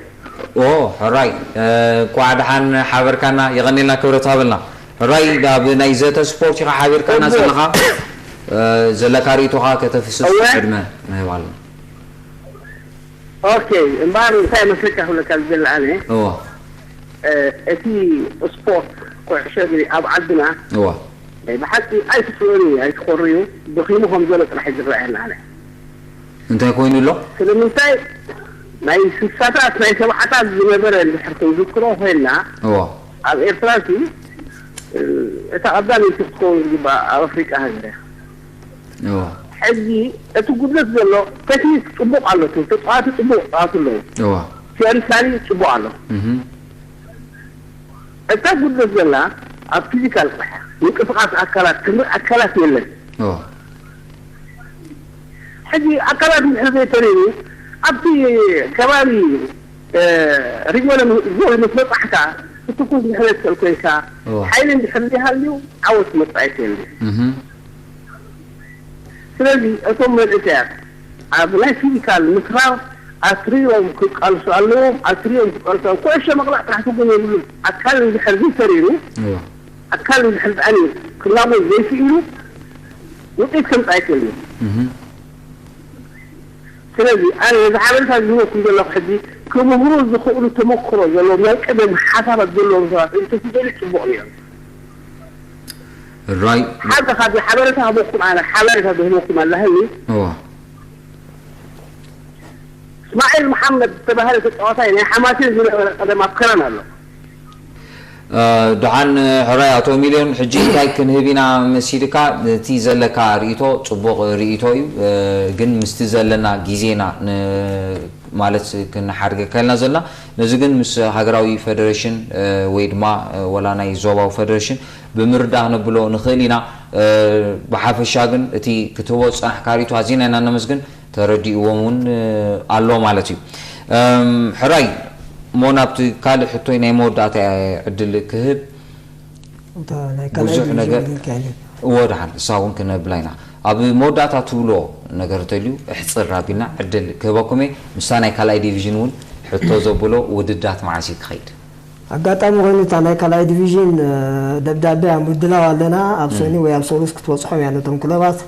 ኦ ሕራይ እንቋዕ ደሓን ሓበርካና የቐኔልና ክብረት ሃበልና። ሕራይ፣ ኣብ ናይ ዘተ ስፖርት ኢኻ ሓቢርካና እወ። ዘለኻ፣ እ፣ ዘለካ ርእይቶኻ ከተፍስስ እወ። ዕድመ ንህብ ኣለና። ኦኬ፣ እምበኣር እንታይ መስለካ ክብለካ ዝደሊ ኣነ፣ እወ። እ፣ እቲ ስፖርት ኩዕሾ እግሪ ኣብ ዓድና እወ። ናይ ብሓቂ ኣይትፍልዮን እዩ፣ ኣይትኾርዩ፣ ደኺሙ ከም ዘሎ ጥራሕ እዩ ዝረኣየና ኣነ። እንታይ ኮይኑ ኣሎ? ስለምንታይ ናይ ስሳታት ናይ ሰብዓታት ዝነበረ እንድሕር ክንዝክሮ ኮይንና እወ። ኣብ ኤርትራ ሲ እታ ቀዳመይቲ ክትከውን ዝግባእ ኣብ ኣፍሪቃ ሃገር እያ። እወ። ሕጂ እቲ ጉድለት ዘሎ ቴክኒክ ጽቡቕ ኣሎ፣ ተጻዋቲ ጽቡቕ ጻዋቲ ኣለዉ። እወ። ቲዮሪካሊ ጽቡቕ ኣሎ። እህ። እታ ጉድለት ዘላ ኣብ ፊዚካል ጥራሕ ምንቅስቃስ ኣካላት ክርኢ ኣካላት የለን። እወ። ሕጂ ኣካላት እንድሕር ዘይተሪሩ ኣብቲ ከባቢ እ፣ ሪጎለ ም-፣ ጎል ምስ በጻሕካ ክትኩስ እንድሕር ትኽእል ኮይንካ እወ። ሓይሊ እንድሕር ዘይሃልዩ ዓወት መጻኢት የለን። እህ። ስለዚ እቶም መንእሰያት ኣብ ናይ ፊዚካል ምስራር ኣትሪሮም ክቃልሱ ኣለዎም፣ ኣትሪሮም ክቃልሱ ኣለዎም። ኩዕሾ ምቕላዕ ጥራሕ ትርጉም የብሉን። ኣካል እንድሕር ዘይተሪሩ፣ እወ። ኣካል እንድሕር ደኣኒ ክላቦ ዘይክኢሉ ውፅኢት ከምፃእ ኣይክእልን እዩ። እህ። ስለዚ ኣነ ነዚ ሓበሬታ ዝህበኩም ዘለኹ ሕጂ ክምህሩ ዝኽእሉ ተመክሮ ዘለዎም ናይ ቀደም ሓሳባት ዘለዎም ሰባት እንተትደልዩ ፅቡቕ ነይሩ። ራይ ሓደ ካብዚ ሓበሬታ ክህበኩም ኣነ ሓበሬታ ዝህበኩም ኣለህኒ እዋ እስማዒል መሓመድ ዝተባህለ ተፃዋታይ ናይ ሓማሴን ዝነበረ ቀደም ኣብ ከረን ኣሎ። ደሓን ሕራይ ኣቶ ሚልዮን፣ ሕጂ እንታይ ክንህብ ኢና መሲልካ? እቲ ዘለካ ርእይቶ ጽቡቕ ርእይቶ እዩ፣ ግን ምስቲ ዘለና ግዜና ን-፣ ማለት ክንሓድገካ ኢልና ዘለና። ነዚ ግን ምስ ሃገራዊ ፈደረሽን ወይ ድማ ወላ ናይ ዞባዊ ፈደረሽን ብምርዳእ ክነብሎ ንኽእል ኢና። ብሓፈሻ ግን እቲ ክትህቦ ዝጸናሕካ ርእይቶ ኣዚና ኢና ነመስግን። ተረዲእዎም እውን ኣሎ ማለት እዩ። ሕራይ እሞ ናብቲ ካልእ ሕቶይ ናይ መወዳእታ ዕድል ክህብ። እታ ናይ ካልኣይ ብዙሕ ዲቪዥን ነገር ኢልካ ኢለ። እወ ደሓን እሳ እውን ክነብላ ኢና። ኣብ መወዳእታ ትብሎ ነገር እንተልዩ እሕፅር ኣቢልና ዕድል ክህበኩም እየ። ምስታ ናይ ካልኣይ ዲቪዥን እውን ሕቶ ዘብሎ ውድዳት መዓስ እዩ ክኸይድ? ኣጋጣሚ ኮይኑ እታ ናይ ካልኣይ ዲቪዥን ደብዳቤ ኣብ ምድላው ኣለና። ኣብ ሰኒ ወይ ኣብ ሰሉስ ክትበፅሖም እያ ነቶም ክለባት።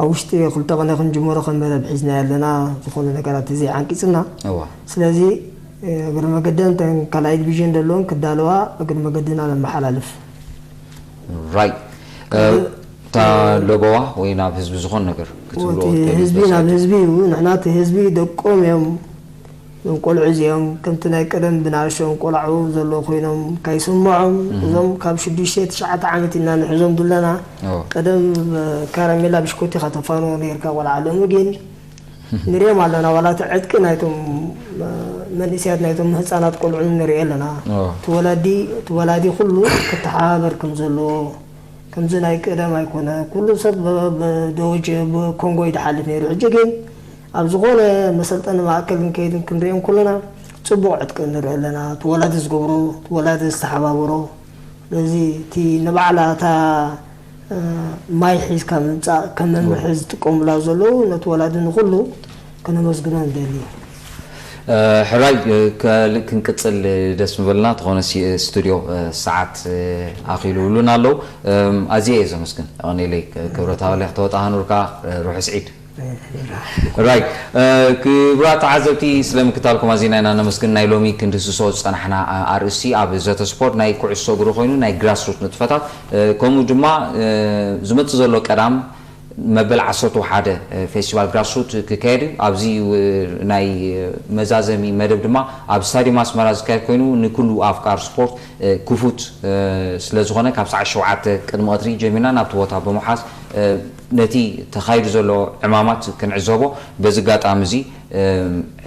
ኣብ ውሽጢ ክልተ ቀነ ክንጅመሮ ከም መደብ ሒዝና ኣለና። ዝኾነ ነገራት እዚ ዓንቂፅና። እዋ ስለዚ እግሪ መገደን እተን ካልኣይ ዲቪዥን ዘለውን ክዳለዋ እግሪ መገድና ነመሓላልፍ። ራይ እታ ለበዋ ወይ ናብ ህዝቢ ዝኾን ነገር ክትብሎ እቲ ትደሊ ህዝቢ ናብ ትመስል? ህዝቢ እዩ። ንሕና እቲ ህዝቢ ደቆም እዮም። እዞም ቆልዑ እዚኦም ከምቲ ናይ ቀደም ብናእሽኦም ቆላዑ ዘለዉ ኮይኖም ካይስምዖም እዞም ካብ ሽዱሽተ ትሽዓተ ዓመት ኢና ንሕዞም ዘለና። ቀደም ካራሜላ ብሽኮቲ ከተፋንዎ ነርካ ቆልዓ ሎሚ ግን ንሪኦም ኣለና። ዋላ እቲ ዕጥቂ ናይቶም መንእስያት ናይቶም ህፃናት ቆልዑ ንሪኦ ኣለና። እቲ ወላዲ እቲ ወላዲ ኩሉ ክተሓባበር ከም ዘለዎ ከምዚ ናይ ቀደም ኣይኮነ። ኩሉ ሰብ ብደወጀ ብኮንጎ ይድሓልፍ ነይሩ። ሕጂ ግን ኣብ ዝኾነ መሰልጠኒ ማእከል ክንከይድን ክንሪኦም ከለና ፅቡቕ ዕጥቂ ንርኢ ኣለና። እቲ ወላዲ ዝገብሮ እቲ ወላዲ ዝተሓባበሮ ስለዚ እቲ ንባዕላ እታ ማይ ሒዝካ ምምፃእ ከም መምርሒ ዝጥቀሙላ ዘለዉ ነቲ ወላዲ ንኩሉ ከነመስግኖ ንደሊ። ሕራይ ካልእ ክንቅፅል ደስ ምበልና ተኾነ ስቱድዮ ሰዓት ኣኺሉ ውሉን ኣለዉ። ኣዝየ እየ ዘመስግን ቀኒለይ ክብረታ ወሊያ ተወጣሃኑርካ ርሑስ ዒድ። ራይ ክቡራት ተዓዘብቲ ስለ ምክታልኩም ኣዚና ኢና ነመስግን። ናይ ሎሚ ክንድስሶ ዝፀናሕና ኣርእስቲ ኣብ ዘተ ስፖርት ናይ ኩዕሶ እግሪ ኮይኑ ናይ ግራስሩት ንጥፈታት ከምኡ ድማ ዝመፅእ ዘሎ ቀዳም መበል ዓሰርተ ሓደ ፌስቲቫል ግራስሩት ክካየድ እዩ። ኣብዚ ናይ መዛዘሚ መደብ ድማ ኣብ ስታዲየም ኣስመራ ዝካየድ ኮይኑ ንኩሉ ኣፍቃር ስፖርት ክፉት ስለ ዝኾነ ካብ ሰዓት ሸውዓተ ቅድሚ ቀትሪ ጀሚርና ናብቲ ቦታ ብምሓዝ ነቲ ተኻይዱ ዘሎ ዕማማት ክንዕዘቦ በዚ ኣጋጣሚ እዚ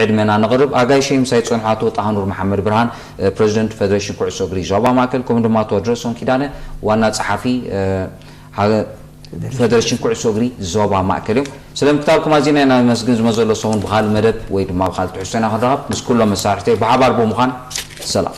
ዕድመና ነቕርብ። ኣጋይሸይ ምሳይ ዝጸንሑ ኣቶ ጣህኑር መሓመድ ብርሃን ፕረዚደንት ፈደሬሽን ኩዕሶ እግሪ ዞባ ማእከል ከምኡ ድማ ኣቶ ድረሶን ኪዳነ ዋና ጸሓፊ ፈደሬሽን ኩዕሶ እግሪ ዞባ ማእከል እዮም። ስለ ምክታልኩም ኣዚና ኢና ነመስግን። ዝመዘሎ ሰሙን ብኻልእ መደብ ወይ ድማ ብኻልእ ትሕዝቶ ኢና ክንራኸብ። ምስ ኩሎም መሳርሕተይ ብሓባር ብምዃን ሰላም።